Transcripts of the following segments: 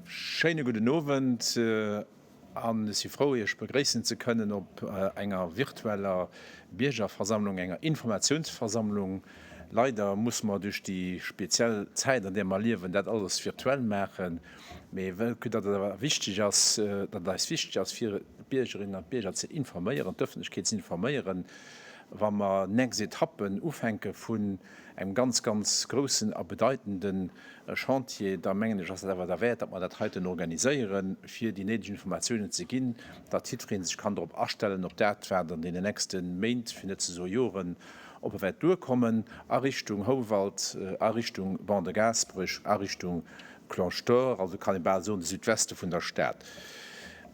Schéine gudden Owend an ech si frou Iech begréissen ze kënnen op enger virtueller Biergerversammlung, enger Informatiounsversammlung. Leider musse mer duerch déi speziell Zäit an där mer liewen dat alles virtuell maachen, mee well que datt et awer wichteg ass, datt et eis wichteg ass fir d'Biergerinnen an d'Bierger ze informéieren, d'Ëffentlechkeet ze informéieren, wa mer nächst Etappen ufänke vun engem ganz, ganz groussen a bedeitende Chantier, da mengen ech, ass dat awer derwäert, datt mer dat heiten organiséieren, fir déi néideg Informatiounen ze ginn, datt jiddweree sech kann drop astellen, op dat, wat an deenen nächste Méint, fir net ze soe Joren, op e wäert duerkommen a Richtung Houwald, a Richtung Ban de Gaasperech, a Richtung Cloche d'Or, also kann ee bal soen de Südweste vun der Stad.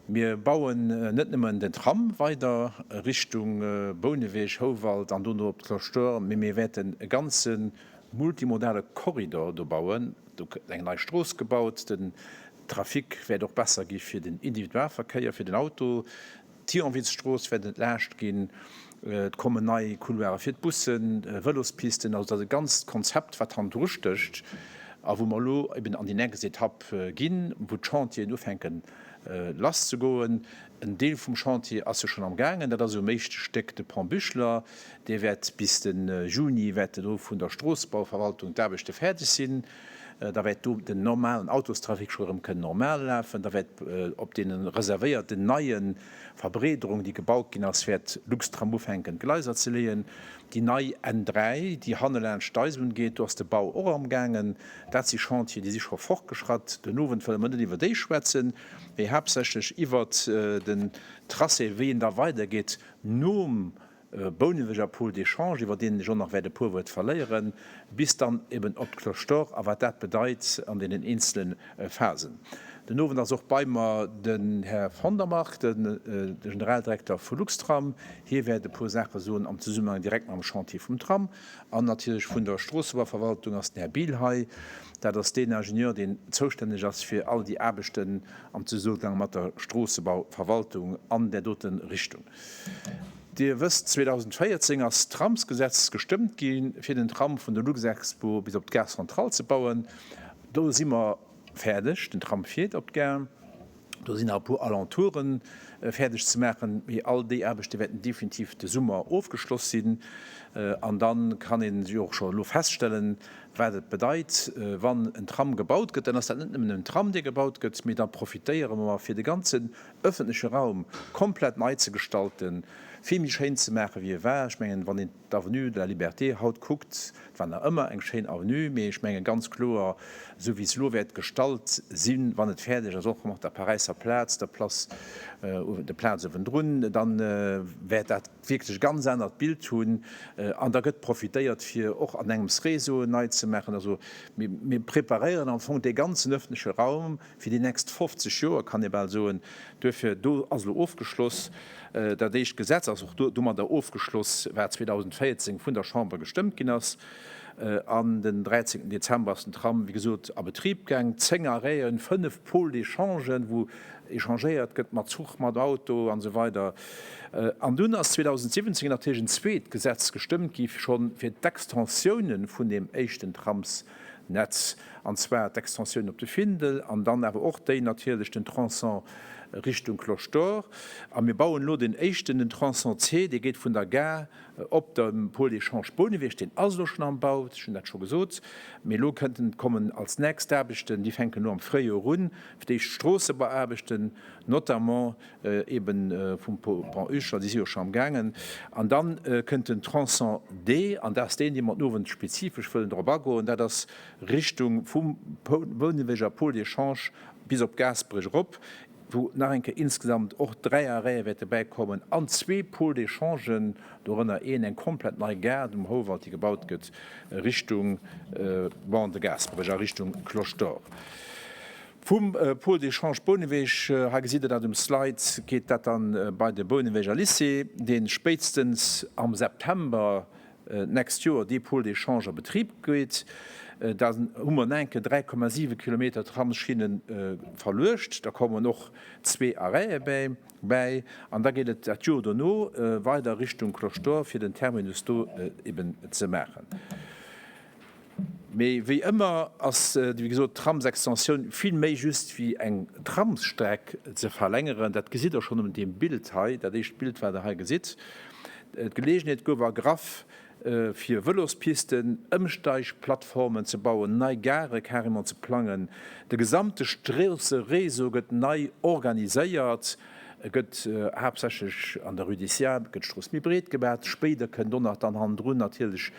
Mir bauen net nëmmen den Tram weider Richtung Bouneweg, Houwald an dono op d'Cloche d'Or, mee mir wäerten e ganze multimodale Korridor do bauen. Do gëtt eng nei Strooss gebaut, den Trafic wäert och besser gi fir den Individualverkéier, fir den Auto. D'Thionvillsstrooss wäert entlaascht ginn, et kommen nei Couloire fir d'Bussen, Vëlospisten. Also dat ass e ganzt Konzept, wat hannendru stécht a wou mer elo eben an déi nächst Etapp ginn, wou d'Chantieren ufänken lasszegoen. En Deel vum Chantier ass jo schonn am gaangen, dat ass um éischte Stéck de Pont Buchler. Dee wäert bis de Juni wäerte do vun der Stroossebauverwaltung d'Aarbechte fäerdeg sinn. Da wäert do den normalen Autostrafic scho erëm kënnen normal lafen. Da wäert op deene reservéierten neie Verbreederung, déi gebaut ginn ass, wäert Luxtram ufänken d'Gleiser ze leeën. Déi nei N3, déi hanne laanscht d'Eisebunn geet, do ass de Bau och amgaangen. Dat si Chantier, déi si scho fortgeschratt. Den Owend wëlle mer net iwwer déi schwätzen, mee haaptsächlech iwwert den Tracé, wéi en da weidergeet nom Bouneweger Pôle d'échange, iwwer deen ech och nach wäert e puer Wuert verléieren, bis dann eben op d'Cloche d'Or a wat dat bedeit an deenen eenzele Phasen. Den Owend ass och bei mer den Här von der Mark, de Generaldirekter vu Luxtram. Hie wäert e puer Saache soen am Zesummenhang direkt mam Chantier vum Tram. An natierlech vun der Stroossebauverwaltung ass den Här Biel hei. Dat ass deen Ingenieur, deen zoustänneg ass fir all déi Aarbechten am Zesummenhang mat der Stroossebauverwaltung an där dote Richtung. Dir wësst, 2014 ass d'Tramsgesetz gestëmmt gi fir den Tram vun der Luxexpo bis op d'Gare Centrale ze bauen. Do si mer fäerdeg, den Tram fiert op d'Gare. Do sinn nach e puer Alentoure fäerdeg ze maachen, mee all déi Aarbechte wäerten definitiv de Summer ofgeschloss sinn. An da kann ee jo och scho elo feststellen, wat et bedeit, wann en Tram gebaut gëtt. Dann ass dat net nëmmen en Tram, dee gebaut gëtt, mee da profitéiere mer fir de ganzen ëffentleche Raum komplett nei ze gestalten, vill méi schéin ze maachen, wéi e war. Ech mengen, wann een d'Avenue de la Liberté haut kuckt, et war nach ëmmer eng schéin Avenue, mee ech menge ganz kloer, esou wéi se elo wäert gestalt sinn, wann et fäerdeg ass, och mat der Paräisser Plaz, der Place, der Plaz uewendrun, da wäert dat wierklech e ganz anert Bild hunn. An da gëtt profitéiert, fir och an engems Réseauen nei ze maachen. Also mir preparéieren am Fong dee ganzen ëffentleche Raum Fir déi nächst 50 Joer, kann ee bal soen. Duerfir, do ass elo ofgeschloss. Dat éischt Gesetz ass och domadder ofgeschloss, wat 2014 vun der Chamber gestëmmt ginn ass. An den 13. Dezember ass den Tram, wéi gesot, a Betrib gaang. Zéng Arrêten, fënnef Pôles d'échangen, wou échangéiert gëtt mat Zuch, mat Auto an esou weider. An dunn ass 2017 natierlech en zweet Gesetz gestëmmt gi schonn fir d'Extensiounen vun deem éischten Tramsnetz. Netz, an zwar d'Extensioun op de Findel an dann awer och déi natierlech den Tronçon Richtung Cloche d'Or. A mir bauen elo deen éischten, den Tronçon C, dee geet vun der Gare op de Pôle d'échange Bouneweg, deen ass elo schonn am Bau, ech hunn dat scho gesot, mee elo kënnten, kommen als nächst d'Aarbechten, déi fänken elo am Fréijoer un, fir d'éischt d'Stroossebauaarbechten, notamment eben vum Pont Ueschler, déi si jo scho am gaangen, an dann kënnt den Tronçon D, an dat ass deen, dee mer den Owend spezifesch wëllen drop agoen, dat ass Richtung vum Bouneweger Pôle d'échange bis op Gaasperech erop, wou nach eng Kéier insgesamt och 3 Arrêtë wäerte bäikommen an zwee Pôles d'échangen, dorënner een, eng komplett nei Gare um Houwald, déi gebaut gëtt Richtung Ban de Gaasperech a Richtung Cloche d'Or. Vum Pôle d'échange Bouneweg, hei gesitt Der dat um Slide, geet dat dann bei de Bouneweger Lycée, dee spéitstens am September d'nächst Joer dee Pôle d'échange a Betrib geet. Da hu mer nach eng Kéier 3,7 Kilometer Tramsschinnen verluecht. Da kommen och zwee Arrêtë bäi. An da geet et dat Joer dono weider Richtung Cloche d'Or, fir den Terminus do eben ze maachen. Mee wéi ëmmer ass, wéi gesot, d'Tramsextensioun vill méi just wéi eng Tramsstreck ze verlängeren. Dat gesitt Der schonn un deem Bild hei, dat éischt Bild, wat Der hei gesitt. D'Geleegenheet gouf ergraff, fir Vëlospisten, Ëmsteigplattformen ze bauen, nei Gare carrément ze plangen. De gesamte Stroosseréseau gëtt nei organiséiert. Et gëtt haaptsächlech an der Rue des Siames gëtt d'Strooss méi breet gemat. Spéider kënnt och nach dann hannendrun natierlech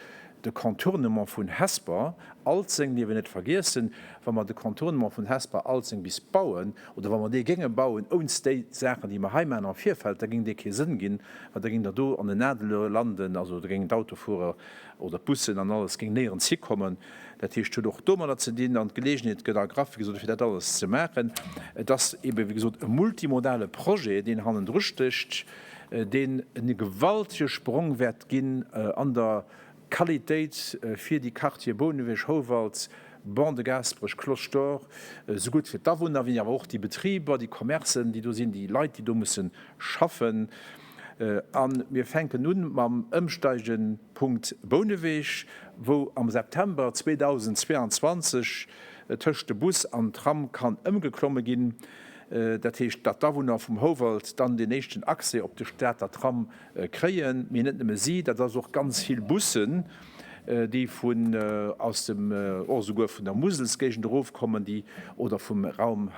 de Contournement vun Hesper, Alzeng dierf een net vergiessen. Wa mer de Contournement vun Hesper, Alzeng bis bauen, oder wa mer dee géinge bauen ounst déi Saachen, déi mer hei maachen am Virfeld, da géing dee kee Sënn ginn, well da géing der do an den Nadelöhr landen, also da géingen d'Autofuerer oder d'Bussen an alles géing néierens hikommen. Dat heescht, huet och domadder ze dinn, an d'Geleegenheet gëtt ergraff, wéi gesot, fir dat alles ze maachen. Et ass eebe wéi gesot e multimodale Projet, deen hannendru stécht, deen e gewaltige Sprong wäert ginn an der Qualitéit fir déi Quartiere Bouneweg, Houwald, Ban de Gaasperech, Cloche d'Or, sougutt fir d'Awunner wéi awer och déi Betriber, déi Commercen, déi do sinn, déi Leit, déi do musse schaffen. A mir fänken un mam Ëmsteigepunkt Bouneweg, wou am September 2022 tëscht de Bus an Tram kann ëmgeklomme ginn. Dat heescht, datt d'Awunner vum Houwald dann deen éischten Accès op de Stater Tram kréien. Mee net nëmme si, dat ass och ganz vill Bussen, déi vun aus dem, och esouguer vun der Muselsgéigend erofkommen, déi oder vum Raum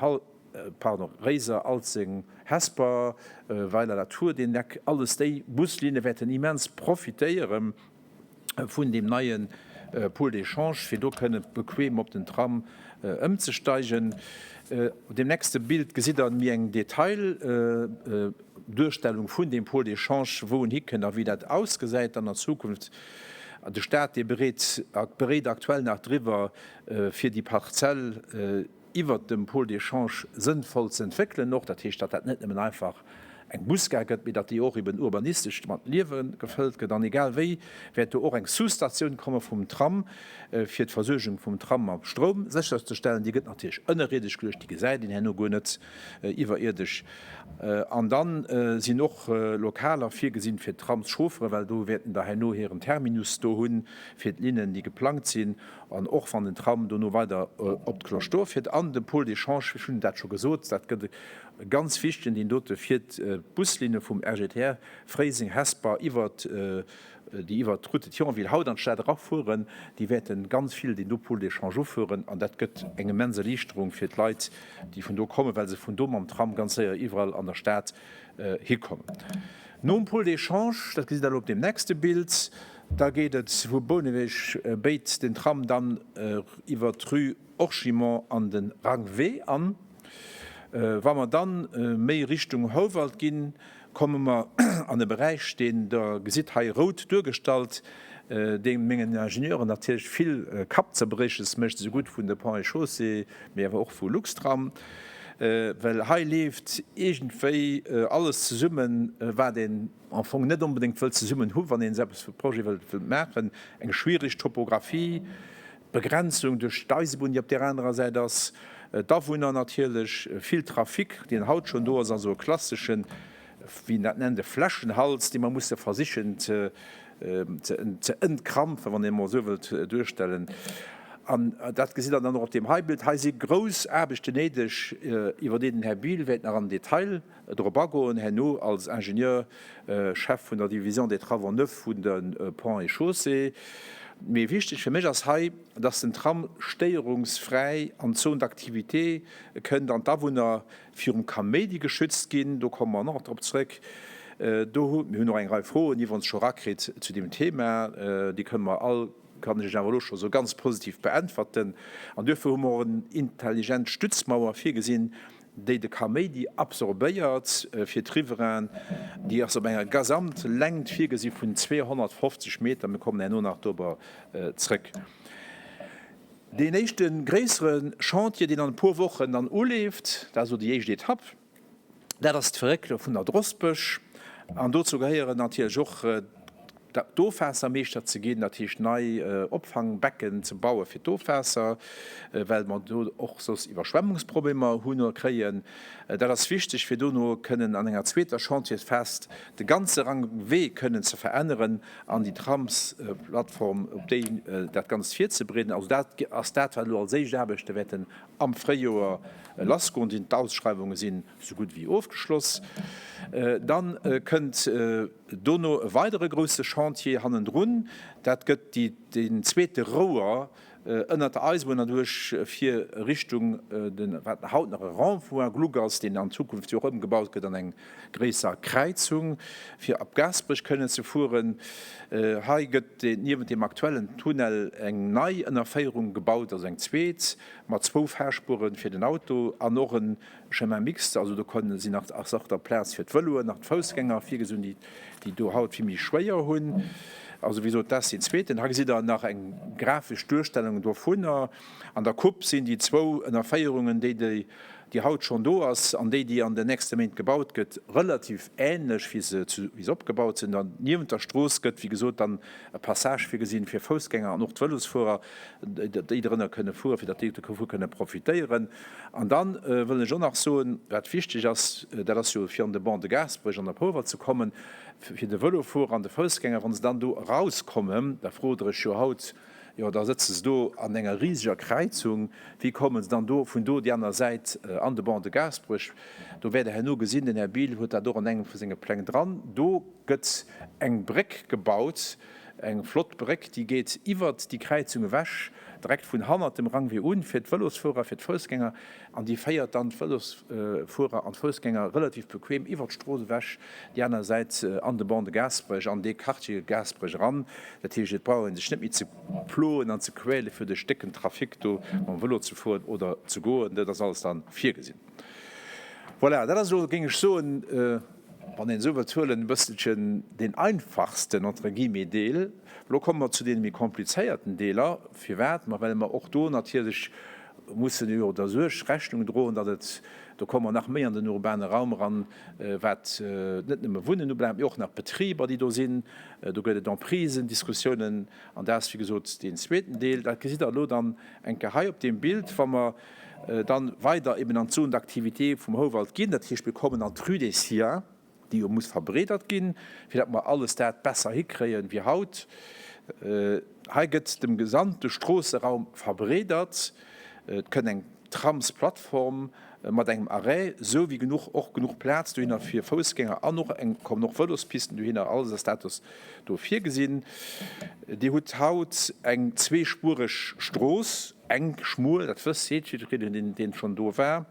pardon, Réiser, Alzeng, Hesper, Weiler-la-Tour, deen Eck, alles déi Buslinne wäerten immens profitéiere vun deem neie Pôle d'échange, fir do kënne bequem op den Tram ëmzesteigen. Op deem nächste Bild gesitt Der méi eng Detailduerstellung vun deem Pôle d'échange, wou en hikënnt a wéi dat ausgesäit dann an Zukunft. De Stat, dee bereet beréit aktuell nach driwwer, fir déi Parzell iwwert dem Pôle d'échange sënnvoll ze entwéckelen och. Dat heescht, datt dat net nëmmen einfach eng Busgare gëtt, mee datt déi och eben urbanistesch mat Liewe gefëllt gëtt. An egal wéi wäert do och eng Sous-Statioun komme vum Tram, fir d'Versuergung vum Tram mam Stroum sécherzestellen. Déi gëtt natierlech ënnerierdesch geluecht, déi gesäit een herno guer net iwwerierdesch. An da sinn och Lokaler virgesinn fir d'Tramschaufferen, well do wäerten der herno hiren Terminus do hunn fir d'Linnen, déi geplangt sinn. An och wann den Tram dono weider op d'Cloche d'Or fiert an de Pôle d'échange, ech hunn dat scho gesot, dat gëtt e ganz wichtegen, deen dote fir d'Buslinne vum RGTR Fréiseng, Hesper iwwert, déi iwwert d'Route de Thionville haut an d'Stad erafueren, déi wäerte ganz vill deen do Pôle d'échange ufueren. An dat gëtt eng immens Erliichterung fir d'Leit, déi vun do kommen, well se vun do mam Tram ganz séier iwwerall an der Stad hikommen. Nom Pôle d'échange, dat gesitt Der elo op deem nächste Bild, Da geet et vu Bouneweg, béit den Tram dann iwwer d'Rue Orchimont an de Rangwee an. Wa mer dann méi Richtung Houwald ginn, komme mer an e Beräich, deen Der gesitt hei rout duergestallt, dee mengen Ingenieuren natierlech vill Kappzerbréches mécht, esou gutt vun de Ponts et Chaussées, mee awer och vu Luxtram, well hei leeft iergendwéi alles zesummen, wat een am Fong net onbedéngt wëllt zesummen hu wann een eppes fir Projet wëllt maachen, eng schwierig Topographie, d'Begrenzung duerch d'Eisebunn, déi op där anerer Säit ass, d'Awunner natierlech, vill Trafic, deen haut schonn do ass, also e klasseschen, wéi een dat nennt, e Fläschenhals, dee mer musse versichen ze entkrampfen, wann een et emol esou wëllt duerstellen. An dat gesitt Der dann och op deem hei Bild. Hei si grouss Aarbechten néideg, iwwer déi den Här Biel wäert nach am Detail drop agoen, herno als Ingenieur, Chef vun der Division des travaux neufs vun de Ponts et Chaussées. Mee wichteg fir mech ass hei, dass den Tram stéierungsfräi an d'Zone d'activité kënnt an d'Awunner virum Kaméidi geschützt ginn. Do komme mer nach drop zrëck. Do hu mir hunn och eng Rei Froen iwwerens scho erakritt zu deem Thema. Déi kënne mer all, kann ech lech awer elo scho soen, ganz positiv beäntwerten. An duerfir hu mer och en intelligent Stützmauer virgesinn, déi de Kaméidi absorbéiert fir d'Riverainen, déi ass op enger Gesamtlängt virgesi vun 250 Meter. Mir kommen herno nach dorobber zrëck. Deen éischte gréissere Chantier, deen an e puer Wochen dann uleeft, dat ass elo déi éischt Etapp, dat ass d'Verréckele vun der Drosbech. An dozou gehéieren natierlech och. d'Ofwaasser Meeschter ze ginn, dat heescht nei Opfangbecken ze baue fir d'Ofwaasser, well mer do och soss Iwwerschwemmungsproblemer hunn oder kréien. Dat ass wichteg, fir dono kënnen an enger zweeter Chantiersphas de ganze Rangwee kënnen ze veränneren an déi Tramsplattform op déi dat Ganzt virzebereeden. Also dat ass dat, wat elo als éischt Aarbechte wäerten am Fréijoer lassgoen sinn. D'Ausschreiwunge sinn esou gutt wéi ofgeschloss. Dann kënnt Dono e weidere grousse Chantier hannendrun, dat gëtt deen zweete Rouer ënnert der Eisebunn erduerch fir Richtung den, wat haut nach e Rond-point Gluck ass, deen an Zukunft jo och ëmgebaut gëtt an eng gréisser Kräizung, fir ab Gaasperech kënnen ze fueren. Hei gëtt niewent deem aktuellen Tunnel eng nei Ënnerféierung gebaut, also eng zweet mat zwou Fahrspuere fir den Auto an och e Chemin mixte, also do kënnen sinn nach, ass och da Plaz fir d'Vëloen, nach d'Foussgänger virgesinn, déi, déi do haut vill méi schwéier hunn. Also wéi gesot, dat ass deen zweeten. Hei gesitt Der nach eng grafesch Duerstellung dovunner. An der Coupe sinn déi zwou Ënnerféierungen, déi, déi, déi haut schonn do ass an déi, déi an den nächste Méint gebaut gëtt, relativ änlech, wéi se, wéi se opgebaut sinn. Dann niewent der Strooss gëtt, wéi gesot, dann e Passage virgesinn fir Foussgänger an och d'Vëlosfuerer, déi drënner kënne fueren, fir datt déi dovu kënne profitéieren. An da wëll ech och nach soen, wat wichteg ass, dat ass jo fir an de Ban de Gaasperech an op Houwald ze kommen, fir de Vëlofuerer an de Foussgänger, wa se dann do erauskommen, da frot Der Iech jo haut, jo da sëtze se do an enger riseger Kräizung, wéi komme se dann do vun do déi aner Säit an de Ban de Gaasperech? Do wäert Der herno gesinn, den Här Biel huet dat och an engem vu senge Pläng dran, do gëtt eng Bréck gebaut, eng flott Bréck, déi geet iwwert déi Kräizung ewech, direkt vun hannert dem Rangwee un, fir d'Vëlosfuerer, fir d'Foussgänger, an déi féiert dann d'Vëlosfuerer an d'Foussgänger relativ bequem iwwert d'Strooss ewech, déi aner Säit an de Ban de Gaasperech, an dee Quartier Gaasperech eran. Dat heescht, et brauch ee sech net méi ze ploen an ze quäle fir duerch décken Trafic do mam Vëlo ze fueren oder ze goen. Dat ass alles dann virgesinn. Voilà, dat ass elo, géing ech soen, wann een esou wëllt huelen, e bësselchen deen einfachsten, entre guillemets, Deel. Elo komme mer zu deene méi komplizéierten Deeler. Firwat? Ma well mer och do natierlech mussen jo der Suerg Rechnung droen, datt et, do komme mer nach méi an den urbane Raum eran, wat net nëmme Wunnen ubelaangt, mee och nach Betriber, déi do sinn. Do gëtt et Emprisen, Diskussiounen. An dat ass, wéi gesot, deen zweeten Deel. Dat gesitt Der elo dann eng Kéier hei op deem Bild, wa mer dann weider eben an d'Zone d'activité vum Houwald ginn, dat heescht mir kommen an d'Rue des Siens, déi jo muss verbreedert ginn, fir datt mer alles dat besser hikréien wéi haut. Hei gëtt de gesamte Stroosseraum verbreedert. Et kënn eng Tramsplattform mat engem Arrêt, sou wéi genuch och genuch Plaz dohinner fir Foussgänger an och eng kommen och Vëlospisten dohinner. Alles ass dat do virgesinn. Dir hutt haut eng zweespuereg Strooss. Enk, schmuel, dat wësst seet jiddwereen, deen schonn do war.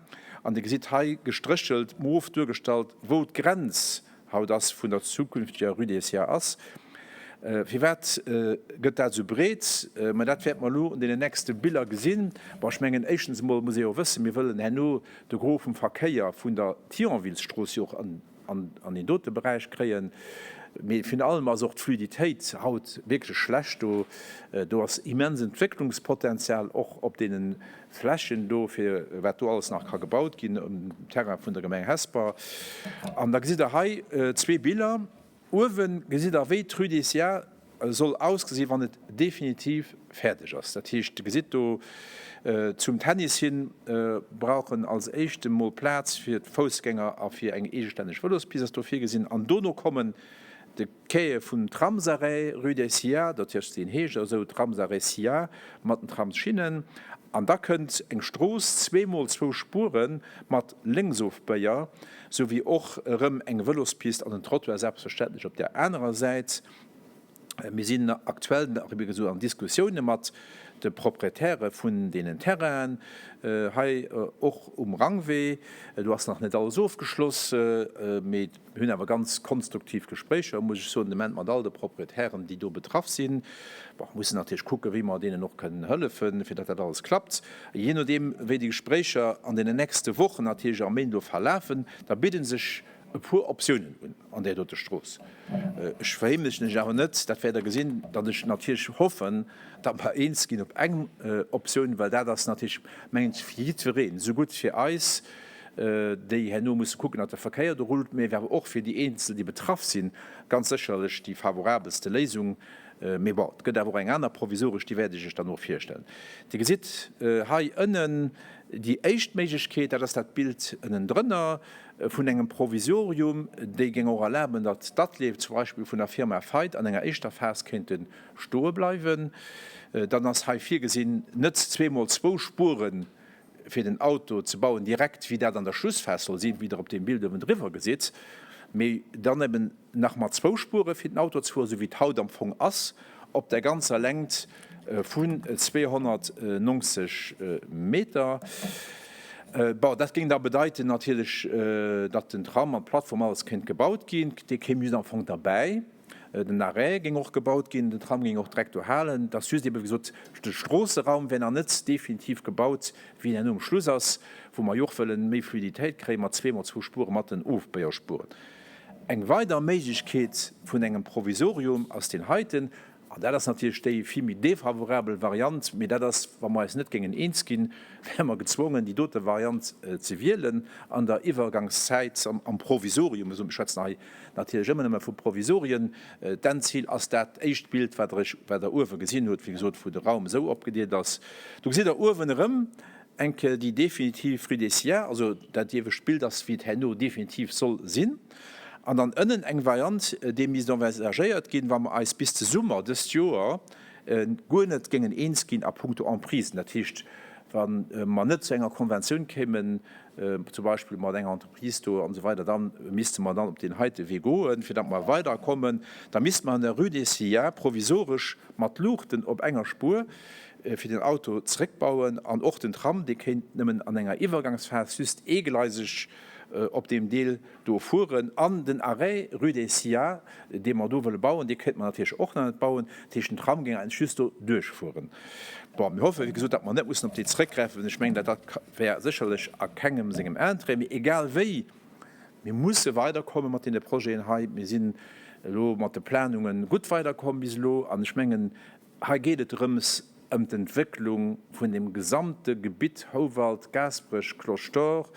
An Dir gesitt hei gestréchelt, mof duergestallt, wou d'Grenz haut ass vun der zukünftiger Rue des Siens ass. Firwat gëtt dat esou breet? Mä dat wäerte mer elo an deenen nächste Biller gesinn. Bon, ech mengen, éischtens emol muss ee jo wëssen, mir wëllen herno de Gros vum Verkéier vun der Thionvillsstrooss jo och an, an deen dote Beräich kréien. Mee virun allem ass och d'Fluiditéit haut wierklech schlecht do. Do ass immens Entwécklungspotenzial och op deene Flächen do, fir wat do alles nach ka gebaut ginn um Terrain vun der Gemeng Hesper. An da gesitt Der hei zwee Biller. Uewe gesitt Der, wéi d'Rue des Siens soll ausgesinn, wann et definitiv fäerdeg ass. Dat heescht, Dir gesitt do zum Tennis hin brauch en als éischt emol Plaz fir d'Foussgänger a fir eng eegestänneg Vëlospist ass do virgesinn. An dono kommen de Quaie vum Tramsarrêt Rue des Siens, dat heescht, deen heescht esou Tramsarrêt Siens mat den Tramsschinnen. An da kënnt eng Strooss, zweemol zwou Spuere mat Lénksofbéier, sou wéi och erëm eng Vëlospist an en Trottoir selbstverständlech op där anerer Säit. Mir sinn aktuell nach, wéi gesot, an Diskussioune mat de Proprietäre vun deenen Terrainen hei och um Rangwee. Do ass nach net alles ofgeschloss, mee mir hunn awer ganz konstruktiv Gespréicher, muss ech soen, de Moment mat all de Proprietären, déi do betraff sinn. Bon, mussen natierlech kucken, wéi mer deenen och kënnen hëllefen, fir datt dat alles klappt. Jee nodeem, wéi déi Gespréicher an deenen nächste Wochen natierlech a Méint elo verlafen, da bidde sech e puer Optiounen un an där dote Strooss. Ech verheemlechen lech awer net, dat wäert Der gesinn, datt ech natierlech hoffen, datt mer eens ginn op eng Optioun, well dat ass natierlech, mengen ech, fir jiddwereen, esou gutt fir eis. déi herno musse kucken, datt de Verkéier do rullt, mee awer och fir déi eenzel, déi betraff sinn, ganz sécherlech déi favorabelste Léisung. Mee bon, et gëtt awer och eng aner provisoresch, déi wäert ech Iech dann och virstellen. Dir gesitt hei ënnen déi éischt Méiglechkeet, dat ass dat Bild ënnendrënner vun engem Provisorium, déi géing och erlaben, datt d'Ateliere zum Beispill vun der Firma Feidt an enger éischter Phas kéinte stoe bleiwen. Dann ass hei virgesinn, net zweemol zwou Spuren fir den Auto ze bauen, direkt wéi dat an der Schlussphas soll sinn, wéi Der op deem Bild uewendriwwer gesitt, mee dann eben nach mat zwou Spuere fir den Auto ze fueren, esou wéi et haut am Fong ass, op der ganzer Längt vun 290 Meter. Bon, dat géing da bedeiten natierlech, datt den Tram an d'Plattform alles kéint gebaut ginn. Dee kéim just am Fong derbäi. Den Arrêt géing och gebaut ginn, den Tram géing och direkt do halen. Et ass just ebe wéi gesot, de Stroosseraum wär nach net definitiv gebaut, wéi en herno um Schluss ass, wou mer jo och wëllen méi Fluiditéit kréie mat zweemol zwou Spuere mat den Ofbéierspueren. Eng weider Méiglechkeet vun engem Provisorium ass deen heiten, an dat ass natierlech déi vill méi defavorabel Variant, mee dat ass, wa mer eis net géingen eens ginn, wäre mer gezwongen, déi dote Variant ze wielen an der Iwwergangszäit, am Provisorium, ech schwätzen hei Natierlech ëmmer nëmme vu Provisorien. D'Endzil ass dat éischt Bild, wat Der iech, wat Der uewe gesinn hutt, wéi gesot, wou de Raum esou opgedeelt ass. Do gesitt Der uewen erëm eng Kéier déi definitiv Rue des Sciats, also dat iewescht Bild ass, wéi et herno definitiv soll sinn. An dann ënnen eng Variant, déi misst envisagéiert ginn, wa mer eis bis de Summer dëst Joer guer net géingen eens ginn a puncto Emprisen. Dat heescht, wa mer net zu enger Konventioun kéimen, zum Beispill mat enger Entreprise do an esou weider, da misste mer dann op deen heite Wee goen, fir datt mer weiderkommen. Da misste mer an der Rue des Sillats provisoresch mat Luuchten op enger Spuer fir den Auto zeréckbauen an och den Tram, dee kéint nëmmen an enger Iwwergangsphas just eegleiseg op deem Deel do fueren. An den Arrêt rue des Sillats, dee mer do wëlle bauen, dee kéinte mer natierlech och nach net bauen. Dat heescht, den Tram géing eigentlech just do duerchfueren. Bon, mir hoffen, wéi gesot, datt mer net mussen op déi zeréckgräifen. Ech mengen, dat dat wär sécherlech a kengem sengem Interêt. Mee egal wéi, mir musse weiderkomme mat deene Projeten hei. Mir sinn elo mat de Planunge gutt weiderkomm bis elo. An ech mengen, Hei geet et drëms ëm d'Entwécklung vun dem gesamte Gebitt Houwald, Gaasperech, Cloche d'Or,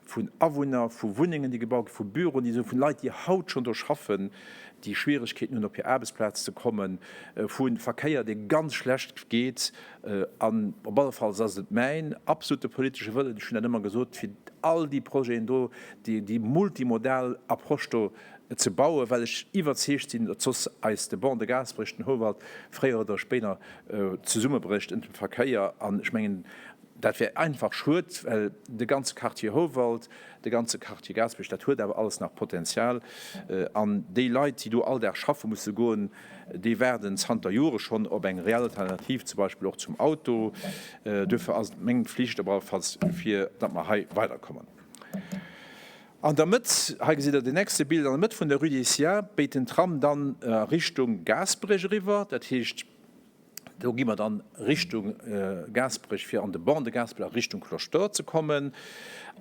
vun Awunner, vu Wunnengen, déi gebaut ginn, vu Büroen, déi sinn, vun Leit, déi haut schonn do schaffen, déi Schwieregkeeten hunn, op hir Aarbechtsplaz ze kommen, vu Verkéier, dee ganz schlecht geet. An op alle Falls ass et mäin absolute politesche Wëllen, ech hunn dat ëmmer gesot, fir all déi Projeten do, déi multimodal Approche do ze bauen, well ech iwwerzeegt sinn, datt soss eis de Ban de Gaasperech, den Houwald, fréier oder spéider zesummebrécht ënnert dem Verkéier. An ech mengen, dat wär einfach schued, well de ganze Quartier Houwald, de ganze Quartier Gaasperech, dat huet awer alles nach Potenzial. An déi Leit, déi do all Dag schaffe musse goen, déi waarden zanter Jore schonn op eng reell Alternativ, zum Beispill och zum Auto. Duerfir ass et meng Pflicht op alle Falls, fir datt mer hei weiderkommen. An der Mëtt, hei gesitt der den nächste Bild, an der Mëtt vun der Rue des Sciats béit den Tram dann a Richtung Gaasperech eriwwer. Dat heescht, do gi mer dann Richtung Gaasperech, fir an de Ban de Gaasperech a Richtung Cloche d'Or ze kommen.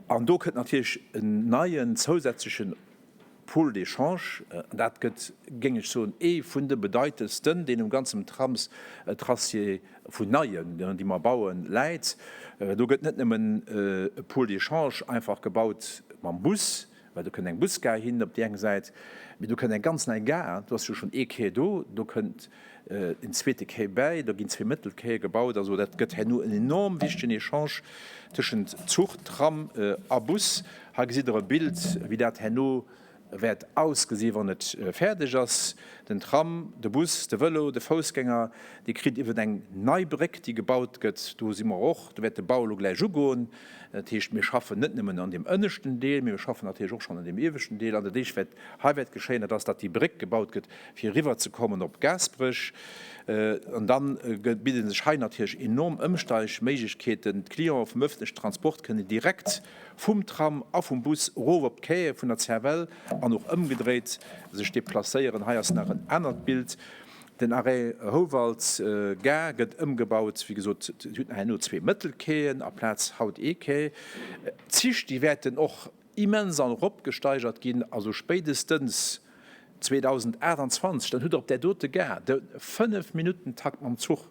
An do kënnt natierlech en neien zousätzlechen Pôle d'échange. An dat gëtt, géing ech soen, ee vun de bedeitendsten, deen um ganzem Tramstracé vun neien, déi mer bauen, läit. Do gëtt net nëmmen e Pôle d'échange einfach gebaut mam Bus, well do kënnt eng Busgare hin op déi eng Säit, mee do kënnt eng ganz nei Gare, do ass jo schonn ee Quai do, do kënnt en zweete Quai bäi, do ginn zwee Mëttelquaie gebaut. Also dat gëtt herno en enorm wichtegen Echange tëschent Zuch, Tram a Bus. Hei gesitt Der e Bild, wéi dat herno wäert ausgesi wann et fäerdeg ass. Den Tram, de Bus, de Vëlo, de Foussgänger, dee kritt iwwer eng nei Bréck, déi gebaut gëtt, do si mer och, do wäert de Bau elo gläich ugoen. Dat heescht, mir schaffen net nëmmen an deem ënneschten Deel, mee mir schaffen natierlech och schonn an deem ieweschten Deel. An dat éischt, wat hei wäert geschéien, dat ass, datt déi Bréck gebaut gëtt, fir eriwwerzekommen op Gaasperech. An da bidde sech hei natierlech enorm Ëmsteigméiglechkeeten. D'Clienten vum ëffentlechen Transport kënnen direkt vum Tram a vum Bus erof op d'Quaie vun der CFL an och ëmgedréit sech deplacéieren. Hei ass nach en anert Bild. Den Arrêt Houwald Gare gëtt ëmgebaut. Wéi gesot, et huet herno zwee Mëttelquaien aplaz haut ee Quai. D'Zich, déi wäerten och immens an erop gesteigert ginn, also spéidestens 2028, dann hutt Der op där dote Gare de Fënnef-Minutten-Takt mam Zuch.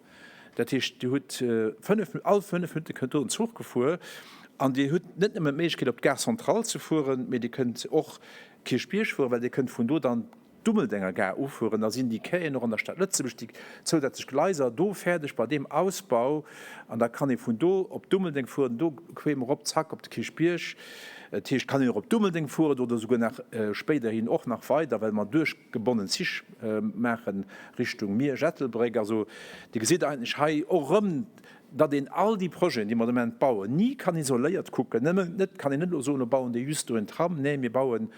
Dat heescht, Dir hutt fënnef, all fënnef Minutte kënnt do en Zuch gefuer. An Dir hutt net nëmmen d'Méiglechkeet op d'Gare centrale ze fueren, mee Dir kënnt och Kierchbierg fueren, well Dir kënnt vun do dann d'Dummeldenger Gare ufueren. Da sinn déi Quaien och an der Stad Lëtzebuerg, déi zousätzlech Gleiser do fäerdeg bei deem Ausbau. An da kann ee vun do op Dummeldeng fueren, do queem erop, zack, op de Kierchbierg. Dat heescht, kann een och op Dummeldeng fueren oder souguer nach spéiderhin och nach weider, well mer duerchgebonnen Zich maachen Richtung Miersch, Ettelbréck. Also Dir gesitt eigentlech hei och erëm, datt een all déi Projeten, déi mer de Moment bauen, ni kann isoléiert kucken. Nëmmen net kann een net elo soen, lo bauen déi just do en Tram. Nee, mir bauen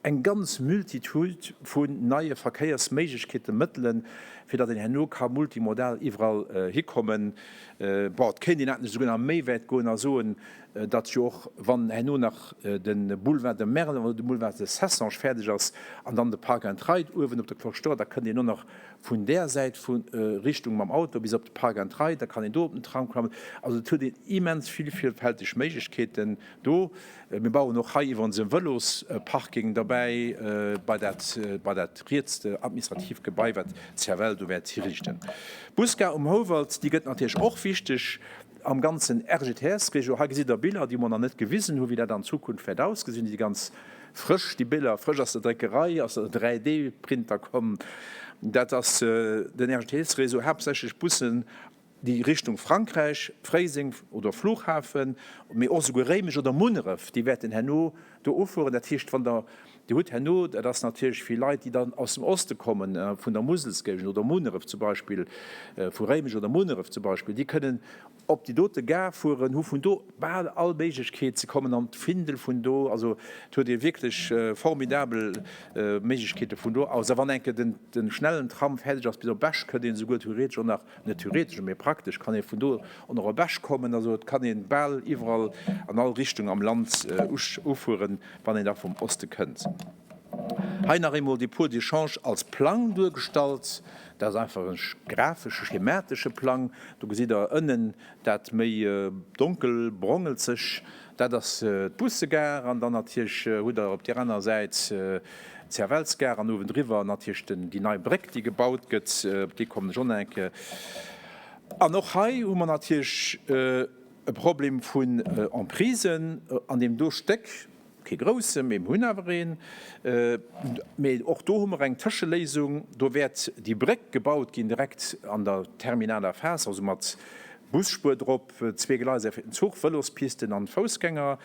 eng ganz Multitude vun neie Verkéiersméiglechkeeten, Mëttelen, fir datt een herno ka multimodal iwwerall hikommen. Bon, et kéint een eigentlech esouguer nach méi wäit goen a soen, datt jo och, wann herno nach de Boulevard de Merlen oder de Boulevard de Cessange fäerdeg ass an dann de Park and Ride uewen op der Cloche d'Or, da kënnt een och nach vun där Säit vu Richtung mam Auto bis op de Park and Ride, da kann een do op den Tram klammen. Also et huet een immens vill vielfälteg Méiglechkeeten do. Mir bauen och hei iwwerens e Vëlosparking derbäi bei dat bei dat rietst administratiivt Gebai, wat d'CFL do wäert hiriichten. D'Busgare um Houwald, déi gëtt natierlech och wichteg am ganzen RGTS-Réseau. Hei gesitt Der Biller, déi mer nach net gewisen hunn, wéi dat an Zukunft wäert ausgesinn. Déi si ganz Frësch, déi Biller, frësch aus der Dréckerei, aus der 3D-Printer komm. Dat ass den RGTS-Réseau, haaptsächlech Bussen, déi Richtung Frankräich, Fréiseng oder Flughafen, mee och esouguer Réimech oder Munneref, déi wäerten herno do ufueren. Dat heescht, wann Der, Dir hutt herno, dat ass natierlech fir Leit, déi dann aus dem Oste kommen, vun der Muselsgéigend oder Munneref zum Beispill, vu Réimech oder Munneref zum Beispill, déi kënnen Op déi dote Gare fueren, hu vun do bal all Méiglechkeet, se kommen an d'Findel vun do, also et huet ee wierklech formidabel Méiglechkeete vun do aus. A wann eng Kéier den schnellen Tram fäerdeg ass bis op Esch, kënnt een esouguer theoretesch och nach, net theoretesch, mee praktesch kann ee vun do och nach op Esch kommen. Also et kann ee bal iwwerall an all Richtung am Land ufueren, wann een da vum Oste kënnt. Hei nach eemol déi puer d'échange als Plang duergestallt. Dat ass einfach e grafesche, schematesche Plang. Do gesitt Der ënnen dat méi donkelbrongelzeg, dat ass d'Bussegare. An dann natierlech hutt Der op där anerer Säit d'CFLsgare an uewendriwwer natierlech déi nei Bréck, déi gebaut gëtt. Op déi kommen ech och nach eng Kéier. An och hei hu mer natierlech e Problem vun Emprisen an deem do Stéck. Kee grousse, mee mir hunn awer een. Mee och do hu mer eng Tëscheléisung. Do wäert déi Bréck gebaut ginn direkt an der terminaler Phas, also mat Busspuer drop, zwee Gleiser fir den Zuch, Vëlospisten an Foussgänger.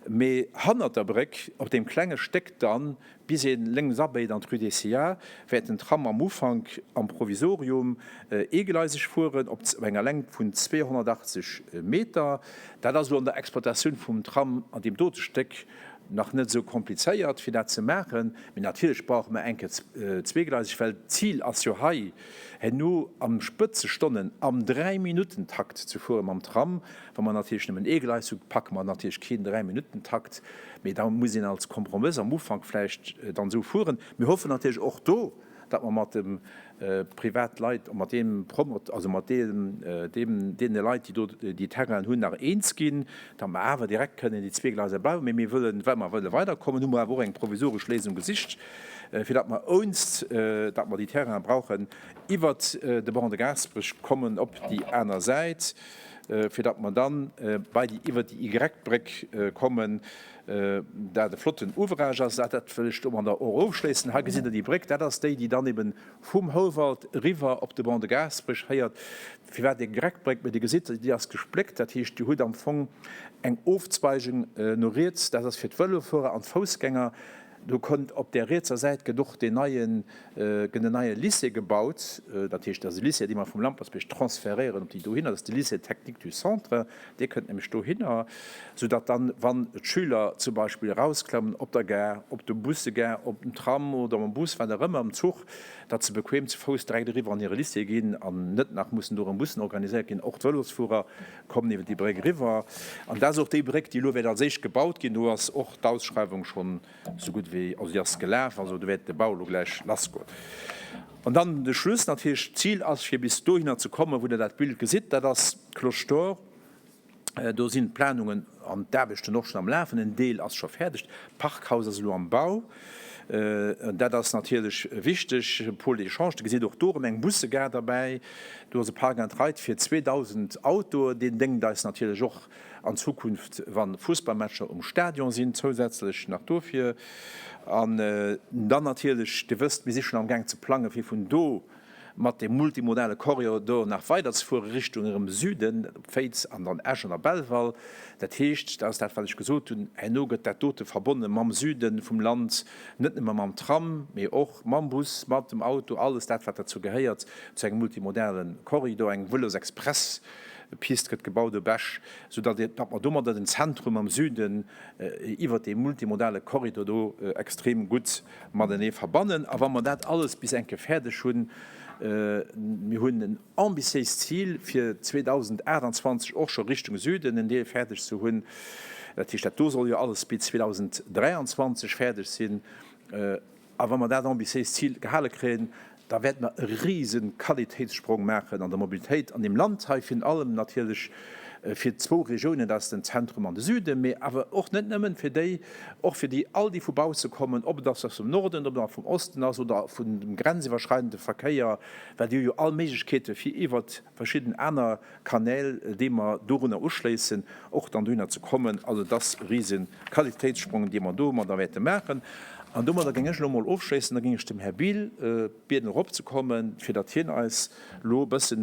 Mee hannert der Bréck, op deem klenge Stéck dann, Bis een lénks abéit an d'Rue des Sillats, wäert den Tram am Ufank am Provisorium eegleiseg fueren op enger Längt vun 280 Meter. Dat ass elo an der Exploitatioun vum Tram an deem dote Stéck nach net esou komplizéiert fir dat ze maachen. Mee natierlech brauche mer enke zweegleiseg, well d'Zil ass jo hei herno am Spëtzestonnen am Dräiminutentakt ze fuere mam Tram. Wa mer natierlech nëmmen ee Gleis hu, packe mer natierlech keen Dräiminutentakt, mee da muss een als Kompromëss am Ufank vläicht dann esou fueren. Mir hoffen natierlech och do, datt mer mat de Privatleit, mat deem Promot, also mat deem, deem, deene Leit, déi do déi Terrainen hunn, nach eens ginn, datt mer awer direkt kënnen déi zwee Gleiser bauen. Mee mir wëllen, well mer wëlle weiderkommen, hu mer awer och eng provisoresch Léisung gesicht, fir datt mer ounst datt mer déi Terraine brauchen, iwwert de Ban de Gaasperech kommen op déi aner Säit. fir datt mer dann bei déi, iwwert déi Y-Bréck kommen, dat e flotten Ouvrage ass. Dat wëll ech domadder och ofschléissen. Hei gesitt Der déi Bréck, dat ass déi, déi dann eben vum Houwald eriwwer op de Ban de Gaasperech féiert. Firwat Y-Bréck? Mä Dir gesitt, déi ass gespléckt, dat heescht, Dir hutt am Fong eng Ofzweigung no riets, dat ass fir d'Vëlofuerer an d'Foussgänger. Do kënnt op där rietser Säit gëtt och deen neien, gëtt en neie Lycée gebaut. Dat heescht, dat ass e Lycée, dee mer vum Lampertsbierg transferéieren op déi dohinner. Dat ass de Lycée technique du centre, dee kënnt nämlech dohinner, soudatt dann, wann d'Schüler zum Beispill erausklammen op der Gare, op der Bussegare, op dem Tram oder mam Bus, wat och ëmmer, am Zuch, datt se bequem zu Fouss direkt eriwwer an hire Lycée ginn an net nach mussen do erëm Bussen organiséiert ginn. Och d'Vëlosfuerer kommen iwwer déi Bréck eriwwer. An dat ass och déi Bréck, déi elo wäert als éischt gebaut ginn. Do ass och d'Ausschreiwung schonn esou gutt wéi, also déi ass gelaf, also do wäert de Bau elo gläich lassgoen. An dann de Schluss natierlech, D'Zil ass, fir bis dohinner ze kommen, wou Der dat Bild gesitt, dat ass d'Cloche d'Or. Do sinn d'Planungen an d'Aarbechten och schonn am Lafen. En Deel ass scho fäerdeg. D'Parkhaus ass elo am Bau. Dat ass natierlech wichteg. Pôle d'échange, Dir gesitt och do erëm eng Bussegare derbäi. Do ass e Park and Ride fir 2.000 Autoe. Deen déngt eis natierlech och an Zukunft, wa Fussballmatcher um Stadion sinn, zousätzlech nach dofir. An dann natierlech, Dir wësst, mir si schonn amgaang ze plangen, fir vun do mat deem multimodale Korridor nach weiderzefuere Richtung erëm Süden, op Féiz an dann Esch an a Belval. Dat heescht, dat ass dat, wat ech gesot hunn, herno gëtt dat dote verbonne mam Süde vum Land, net nëmme mam Tram, mee och mam Bus, mat dem Auto, alles dat, wat derzou gehéiert, zu engem multimodale Korridor. Eng Vëlosexpresspist gëtt gebaut op Esch, soudatt mer domadder den Zentrum am Süden iwwert dee multimodale Korridor do extrem gutt matenee verbannen. A wa mer dat alles bis eng Kéier fäerdeg hunn, mir hunn en ambitiéist Zil, fir 2028 och scho Richtung Süden en Deel fäerdeg ze hunn, dat heescht, dat do soll jo alles bis 2023 fäerdeg sinn, a wa mer dat ambitiéist Zil gehale kréien, da wäerte mer e rise Qualitéitssprong maachen an der Mobilitéit an deem Land hei, virun allem natierlech fir zwou Regiounen, dat ass den Zentrum an de Süden, mee awer och net nëmmen fir déi, och fir déi all déi vu bausse kommen, ob et ass aus dem Norden, ob et vum Osten ass oder vun dem grenziwwerschreidende Verkéier, well déi hu jo all Méiglechkeete fir iwwert verschidden aner Kanäl, déi mer dorunner uschléissen, och dann dohinner ze kommen. Also et ass e rise Qualitéitssprong, dee mer domadder wäerte maachen. An domadder géing ech elo emol ofschléissen. Da géing ech dem Här Biel bieden eropzekommen, fir datt hien eis elo e bësse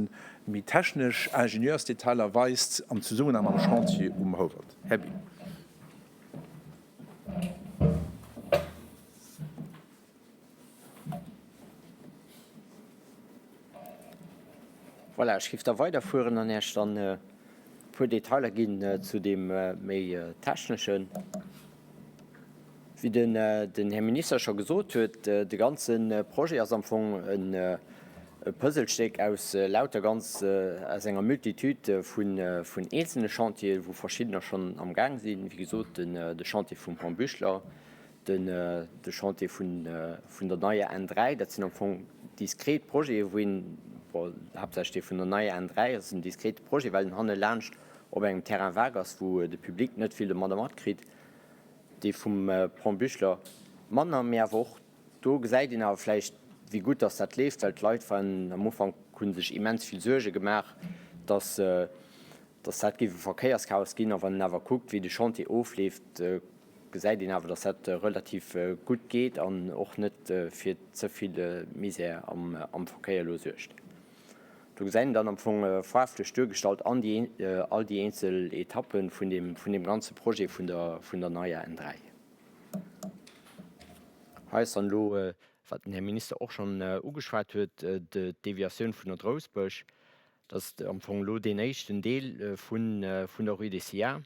méi technesch Ingenieursdetailer weist am Zesummenhang mam Chantier um Houwald. Här Biel. Voilà, ech géif da weiderfueren an Iech dann e puer Detailer ginn zu deem méi techneschen. Wéi den Här Minister scho gesot huet, de ganze Projet ass am Fong e Puzzlestéck aus lauter ganz, aus enger Multitude vun eenzelne Chantieren, wou verschiddener schonn am Gaang sinn, wéi gesot de Chantier vum Pont Buchler, den de Chantier vun vun der neier N3, dat sinn am Fong diskret Projete wou een, bon, haaptsächlech dee vun der neier N3 ass en diskrete Projet, well en hanne laanscht op engem Terrain vague ass, wou de Public net vill domadder matkritt. Dee vum Pont Buchler manner, mee awer och do gesäit een awer vläicht, wéi gutt dass dat leeft, well d'Leit waren am Ufank, hu sech immens vill Suerge gemaach, dass dass dat géif e Verkéierschaos ginn. A wann een awer kuckt, wéi de Chantier ofleeft, gesäit een awer, dass dat relativ gutt geet an och net fir ze vill Misär am Verkéier elo suergt. Do gesäit een dann am Fong faarflech duergestallt an déi all déi eenzel Etappe vun deem vun deem ganze Projet vun der vun der neier N3. Hei ass dann elo, wat den Här Minister och schonn ugeschwat huet, d'Deviatioun vun der Drousbësch. Dat ass am Fong elo deen éischten Deel vun der Rue des Sillats.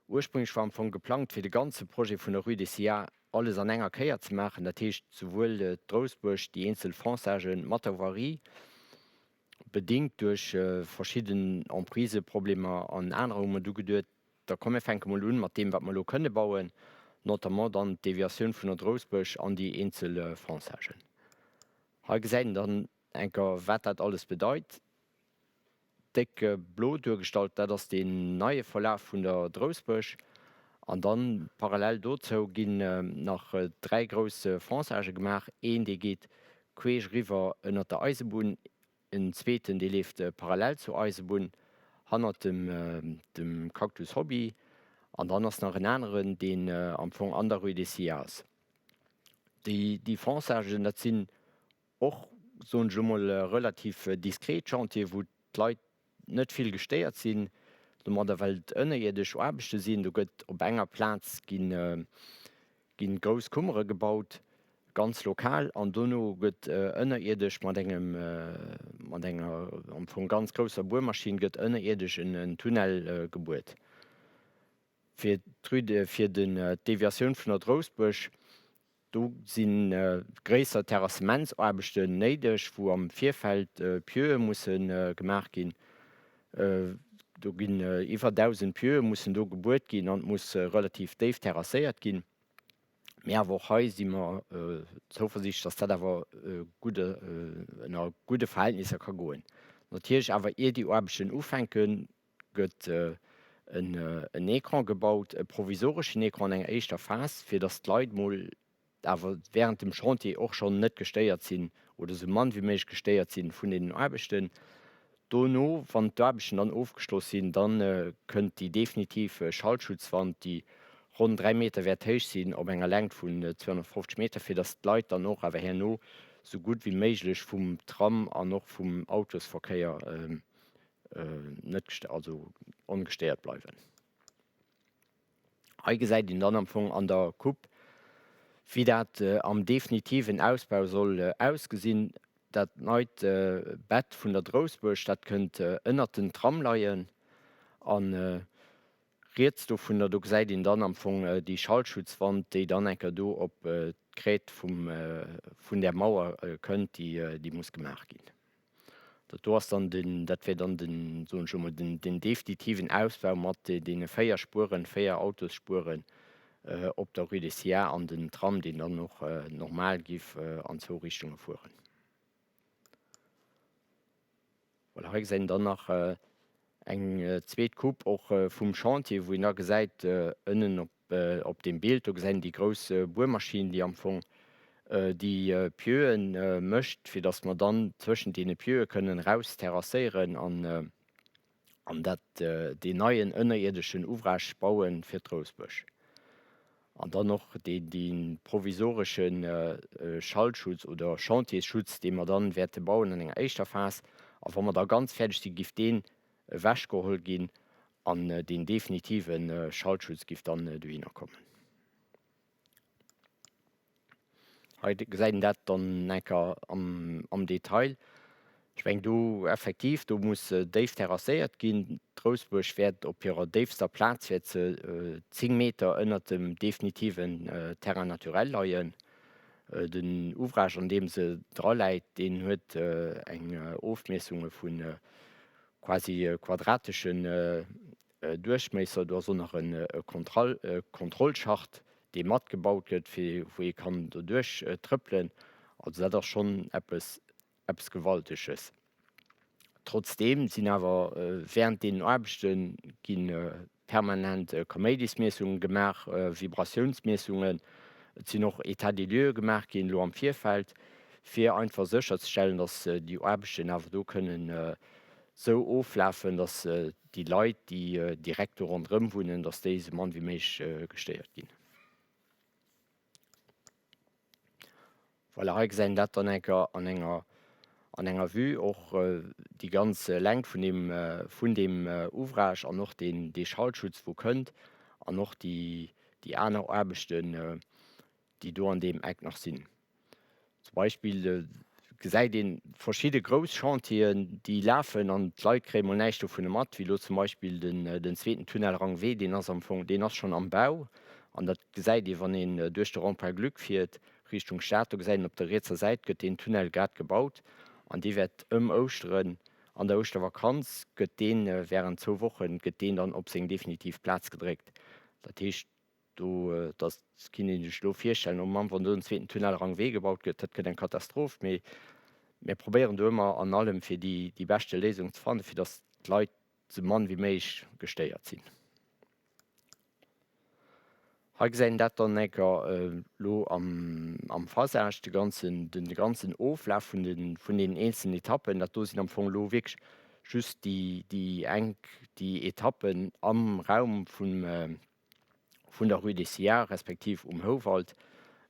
Ursprünglech war am Fong geplangt, fir de ganze Projet vun der Rue des Sillats alles an enger Kéier ze maachen, dat heescht souwuel d'Drousbuerg, déi eenzel Fonçagen mat der Voirie, bedingt duerch verschidden Empriseproblemer an anerer, hu mer du geduet, da komm mir fänke mol un mat deem, wat mer elo kënne bauen, notamment dann d'Deviatioun vun der Drousbuerg an déi eenzel Fonçagen. Hei gesäit een dann enker, wat dat alles bedeit. Déck blo duergestallt, dat ass deen neie Verlaf vun der Drousbësch. An dann parallel dozou ginn nach 3 grouss Fonçagë gemaach, een dee geet queesch eriwwer ënnert der Eisebunn, en zweeten dee leeft parallel zur Eisebunn hannert dem dem Cactus Hobby an dann ass nach en aneren deen am Fong an der Rue des Sillats ass. Déi déi Fonçagen, dat sinn och, soen ech elo mol, relativ diskret Chantier, wou d'Leit net vill gestéiert sinn domadder, well et ënnerierdesch Aarbechte sinn. Do gëtt op enger Plaz ginn, ginn grouss Kummere gebaut, ganz lokal, an dono gëtt ënnerierdesch mat engem, mat enger am Fong ganz grousser Buermaschinn gëtt ënnerierdesch en Tunnel gebuert. Fir d'Rue, fir den, d'Deviatioun vun der Drousbuerg, Do si gréisser Terrassementsaarbechten néideg, wou am Virfeld Pieue musse gemaach ginn. Do ginn iwwer 1.000 Pieue mussen do gebuert ginn an et muss relativ déif terrasséiert ginn. Mee awer och hei si mer zouversiichtlech, dass dat awer gutt ënner gudde Verhältnisser ka goen. Natierlech awer ier déi Aarbechten ufänken, gëtt en Écran gebaut, e provisoreschen Écran an enger éischter Phas, fir datt d'Leit mol. awer während dem Chantier och schonn net gestéiert sinn oder esou mann wéi méiglech gestéiert sinn vun deenen Aarbechten. Dono, wann d'Aarbechten dann ofgeschloss sinn, da kënnt déi definitiv Schallschutzwand, déi ronn 3 Meter wäert héich sinn, op enger Längt vun 250 Meter, fir datt d'Leit dann och awer herno esou gutt wéi méiglech vum Tram an och vum Autosverkéier net, also ongestéiert bleiwen. Hei gesäit een dann am Fong an der Coupe, wéi dat am definitiven Ausbau soll ausgesinn. Dat neit Bett vun der Drousbuerg, dat kënnt ënnert den Tram leien. A riets dovunner, do gesäit een dann am Fong déi Schallschutzwand, déi dann eng Kéier do op d'Gräte vun där Mauer kënnt, déi muss gemaach ginn. Dat do ass dann den, dat wär dann den, soen ech emol, den, den definitiven Ausbau mat deene 4 Spueren, 4 Autosspueren op der Rue des Sillars an den Tram, deen dann och normal giff an zwou Richtunge fueren. Voilà, hei gesäit een dann nach eng zweet Coupe och vum Chantier, wou een da gesäit ënnen op Op deem Bild do gesäit een déi grouss Buermaschinn, déi am Fong déi Pieuen mécht, fir datt mer dann zwëschent deene Pieue kënnen eraus terrasséieren an an dat deen neien ënnerierdeschen Ouvrage baue fir d'Rousbësch. An dann och dee dee provisoresche Schallschutz oder Chantiersschutz, dee mer dann wäerte bauen an enger éischter Phas. A wa mer da ganz fäerdeg sinn, giff deen ewechgeholl ginn an deen definitive Schaltschutz giff dann dohinner kommen. Hei gesäit een dat dann enker am Detail. Ech mengen do effektiv, do muss déif terrasséiert ginn. D'Rousbuerg wäert op hirer déifster Plaz wäert se 10 Meter ënnert dem definitiven Terrain naturel leien. Den Ouvrage an deem se dra läit, deen huet eng Ofmiessunge vu quasi quadrateschen Duerchmiesser. Do ass och nach e Kontrollschacht, dee matgebaut gëtt, fir wou ee kann doduerch trëppelen. Also dat ass schonn eppes, eppes Gewalteges. Trotzdeem sinn awer während deenen Aarbechte gi permanent Kaméidismiessunge gemaach, Vibratiounsmiessungen. Et sinn och États des lieux gemaach ginn elo am Virfeld, fir einfach sécherzestellen, datt déi Aarbechten awer do kënnen esou oflafen, datt déi Leit, déi direkt do ronderëm wunnen, datt déi esou mann wéi méiglech gestéiert ginn. Voilà, hei gesäit een dat dann eng Kéier an enger, an enger Vue, och déi ganz Längt vun deem, vun deem Ouvrage an och deen, dee Schaltschutz, wou kënnt, an och déi, déi aner Aarbechten, déi do an deem Eck nach sinn. Zum Beispill gesäit ee verschidde grouss Chantieren, déi lafen an d'Leit kréie mol näischt dovun mat, wéi elo zum Beispill den zweeten Tunnel Rang W, deen ass am Fong, deen ass schonn am Bau an dat gesäit ee wann een duerch de Rond-point Glück fiert Richtung Stad, do gesäit een op der rietser Säit gëtt deen Tunnel grad gebaut an dee wäert ëm Ouschteren, an der Ouschtervakanz gëtt dee während zwou Wochen, gëtt deen dann op seng definitiv Plaz gedréckt. Dat heescht, Do, dat kinnt ee sech elo virstellen, oh Mann, wann do en zweeten Tunnel Rang W gebaut gëtt, dat gëtt eng Katastroph. Mee mir probéieren do ëmmer an allem, fir déi, déi beschte Léisung ze fannen, fir datt d'Leit esou mann wéi méiglech gestéiert sinn. Hei gesäit een dat dann eng Kéier elo am, am Phasage, de ganzen, de ganzen Oflaf vun den, vun deenen eenzelnen Etappen. Dat do sinn am Fong elo wierklech just déi, déi enk, déi Etappen am Raum vum, vun der Rue des Sillars respektiv um Houwald,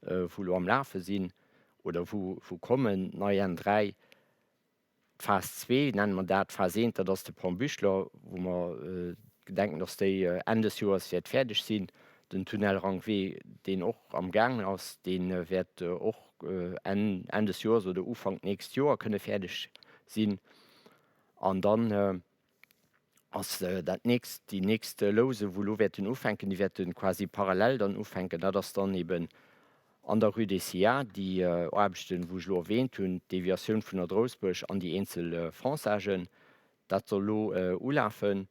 wou elo am Lafe sinn oder wou wou kommen, nei N3, d'Phas 2 nenne mer dat, d'Phas 1, dat ass de Pont Buchler, wou mer gedenken, dass déi Enn des Joers wäert fäerdeg sinn. Den Tunnel Rankwee, deen och am gaangen ass, dee wäert och Enn Enn des Joers oder Ufank d'nächst Joer kënne fäerdeg sinn. An dann ass dat nächst, déi nächst Louse wou elo wäerten ufänken, déi wäerte quasi parallel dann ufänken, dat ass dann eben an der Rue des Sillars déi Aarbechten, wou ech elo erwähnt hunn, d'Deviatioun vun der Drousbuerg an déi eenzel Fonçagen, dat soll elo ulafen.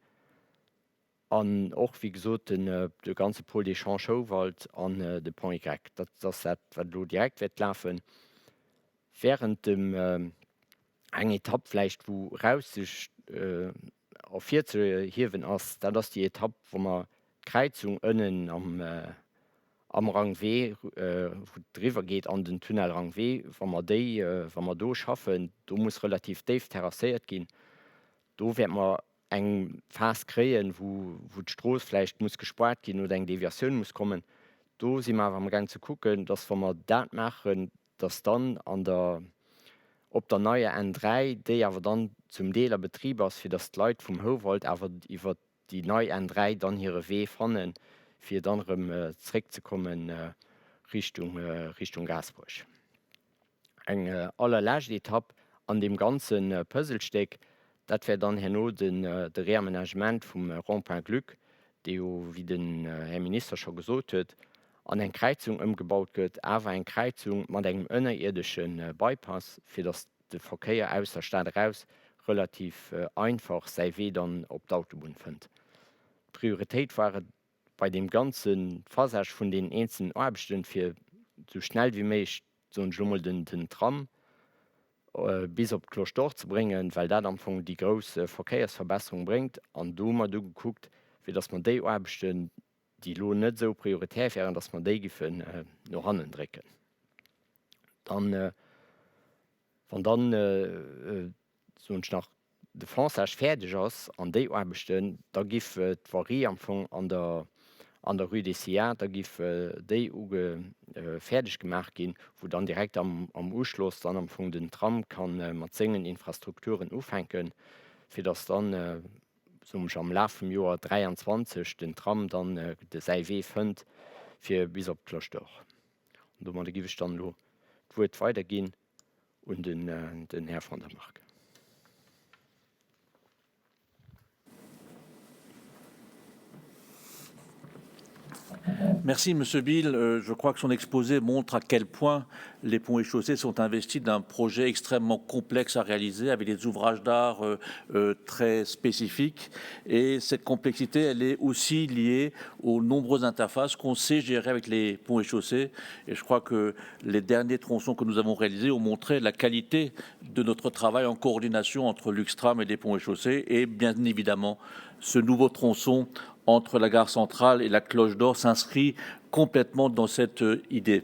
An och, wéi gesot, den de ganze Pôle d'échange Houwald an de Pont Y. Dat ass dat, wat elo direkt wäert lafen. Während dem eng Etapp vläicht, wou eraus ervirzehiewen ass, dat ass déi Etapp, wou mer d'Kräizung ënnen am. Am Rang W, wou et eriwwer geet an den Tunnel Rang W, wa mer déi, wa mer do schaffen, do muss relativ déif terrasséiert ginn. Do wäerte mer eng Phas kréien, wou, wou d'Strooss vläicht muss gespaart ginn oder eng Deviatioun muss kommen. Do si mer awer amgaang ze kucken, dass, wa mer dat maachen, dass dann an der, op der neier N3, déi awer dann zum Deel a Betrib ass, fir dass d'Leit vum Houwald awer iwwert déi nei N3 dann hire Wee fannen, fir dann erëm zréckzekomme Richtung, Richtung Gaasperech. Eng allerlescht Etapp an deem ganze Puzzlestéck, dat wär dann herno den, de Réaménagement vum Rond-point Gluck, dee jo, wéi den Här Minister scho gesot huet, an eng Kräizung ëmgebaut gëtt, awer eng Kräizung mat engem ënnerierdesche Bypass, fir datt de Verkéier aus der Stad eraus relativ einfach säi Wee dann op d'Autobunn fënnt. D'Prioritéit war et bei deem ganze Phasage vun deenen eenzelnen Aarbechten, fir esou schnell wéi méiglech, soen ech elo mol, den Tram bis op d'Cloche d'Or ze bréngen, well dat am Fong déi grouss Verkéiersverbesserung bréngt. An do hu mer du gekuckt, fir datt mer déi Aarbechten, déi elo net esou prioritär wären, datt mer déi giffen no hannen drécken. Dann, wann dann, soen ech nach, de Fonçage fäerdeg ass an déi Aarbechten, da giff d'Voirie am Fong an der, an der Rue des Sillats, da giff déi uge fäerdeg gemaach ginn, wou dann direkt am, am Uschloss dann am Fong den Tram ka mat sengen Infrastrukturen ufänken, fir datt dann, soen ech, am Laf vum Joer 23 den Tram dann de säi Wee fënnt fir bis op d'Cloche d'Or. An domadder giff ech dann elo d'Wuert weiderginn un den Här von der Marck. Merci, Monsieur Bill. Euh, je crois que son exposé montre à quel point les ponts et chaussées sont investis d'un projet extrêmement complexe à réaliser avec des ouvrages d'art euh, euh, très spécifiques. Et cette complexité, elle est aussi liée aux nombreuses interfaces qu'on sait gérer avec les ponts et chaussées. Et je crois que les derniers tronçons que nous avons réalisés ont montré la qualité de notre travail en coordination entre Luxtram et les ponts et chaussées. Et bien évidemment, ce nouveau tronçon entre la gare centrale et la cloche d'or s'inscrit complètement dans cette euh, idée.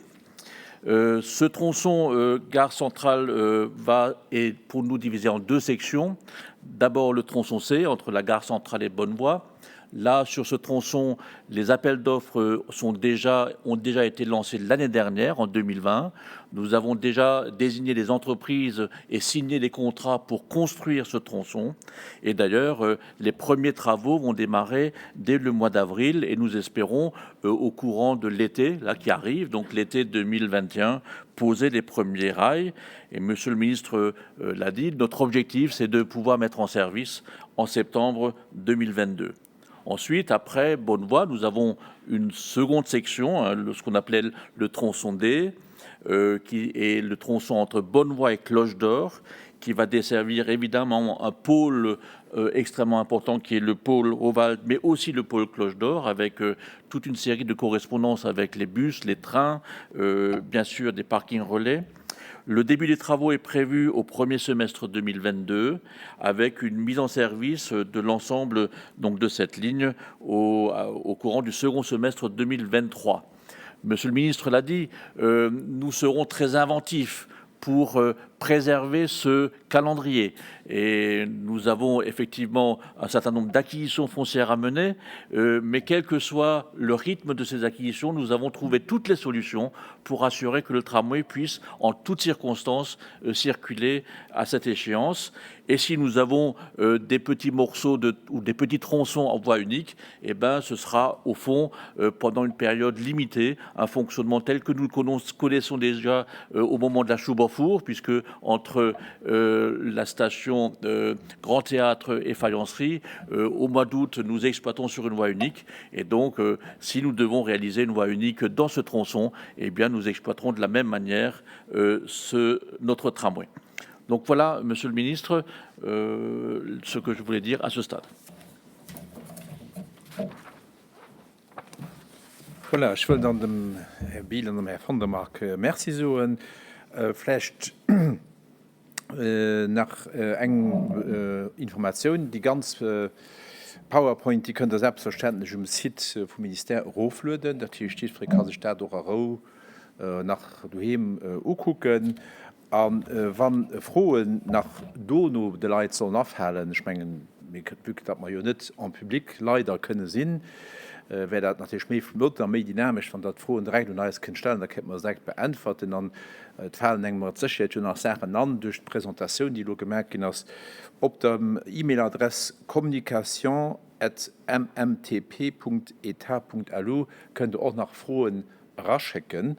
Euh, ce tronçon euh, gare centrale euh, va est pour nous divisé en deux sections. D'abord le tronçon C entre la gare centrale et Bonnevoie. Là, sur ce tronçon, les appels d'offres euh, sont déjà, ont déjà été lancés l'année dernière, en 2020. Nous avons déjà désigné des entreprises et signé des contrats pour construire ce tronçon. Et d'ailleurs, euh, les premiers travaux vont démarrer dès le mois d'avril et nous espérons, euh, au courant de l'été, là qui arrive, donc l'été 2021, poser les premiers rails. Et Monsieur le ministre l'a dit, notre objectif, c'est de pouvoir mettre en service en septembre 2022. Ensuite, après Bonnevoie, nous avons une seconde section, hein, ce qu'on appelait le tronçon D, euh, qui est le tronçon entre Bonnevoie et Cloche d'Or, qui va desservir évidemment un pôle euh, extrêmement important qui est le pôle Ovale, mais aussi le pôle Cloche d'Or, avec euh, toute une série de correspondances avec les bus, les trains, euh, bien sûr des parkings relais. Le début des travaux est prévu au premier semestre 2022, avec une mise en service de l'ensemble donc de cette ligne au, au courant du second semestre 2023. Monsieur le ministre l'a dit, euh, nous serons très inventifs pour euh, préserver ce calendrier. Et nous avons effectivement un certain nombre d'acquisitions foncières à mener, euh, mais quel que soit le rythme de ces acquisitions, nous avons trouvé toutes les solutions pour assurer que le tramway puisse, en toutes circonstances, euh, circuler à cette échéance. Et si nous avons euh, des petits morceaux de, ou des petits tronçons en voie unique, eh ben, ce sera au fond, euh, pendant une période limitée, un fonctionnement tel que nous le connaissons déjà euh, au moment de la Choubafour, puisque entre euh, la station euh, Grand Théâtre et Faïencerie, euh, au mois d'août, nous exploitons sur une voie unique. Et donc, euh, si nous devons réaliser une voie unique dans ce tronçon, eh bien, nous exploiterons de la même manière euh, ce, notre tramway. Donc voilà, Monsieur le Ministre, euh, ce que je voulais dire à ce stade. Voilà, ech wëll dann dem Här Biel an dem Här von der Marck Merci soen. Vläicht nach eng Informatioun, Déi ganz. PowerPoint, déi kënnt Der selbstverständlech um Site vum Ministère eroflueden. Dat heescht, jiddweree ka sech dat och a Rou nach doheem ukucken. A wa Froen nach dono de Leit sollen afalen, ech mengen, vue que datt mer jo net en public leider kënne sinn, wär dat natierlech méi flott a méi dynamesch, wann Der d'Froen direkt un eis kënnt stellen, da kéinte mer se direkt beäntwerten. An et falen engem mat Sécherheet jo nach Saachen an duerch d'Presentatioun, déi elo gemaach ginn ass. Op der E-Mail-Adress communication at mmtp.etat.lu kënnt Der och nach Froen eraschécken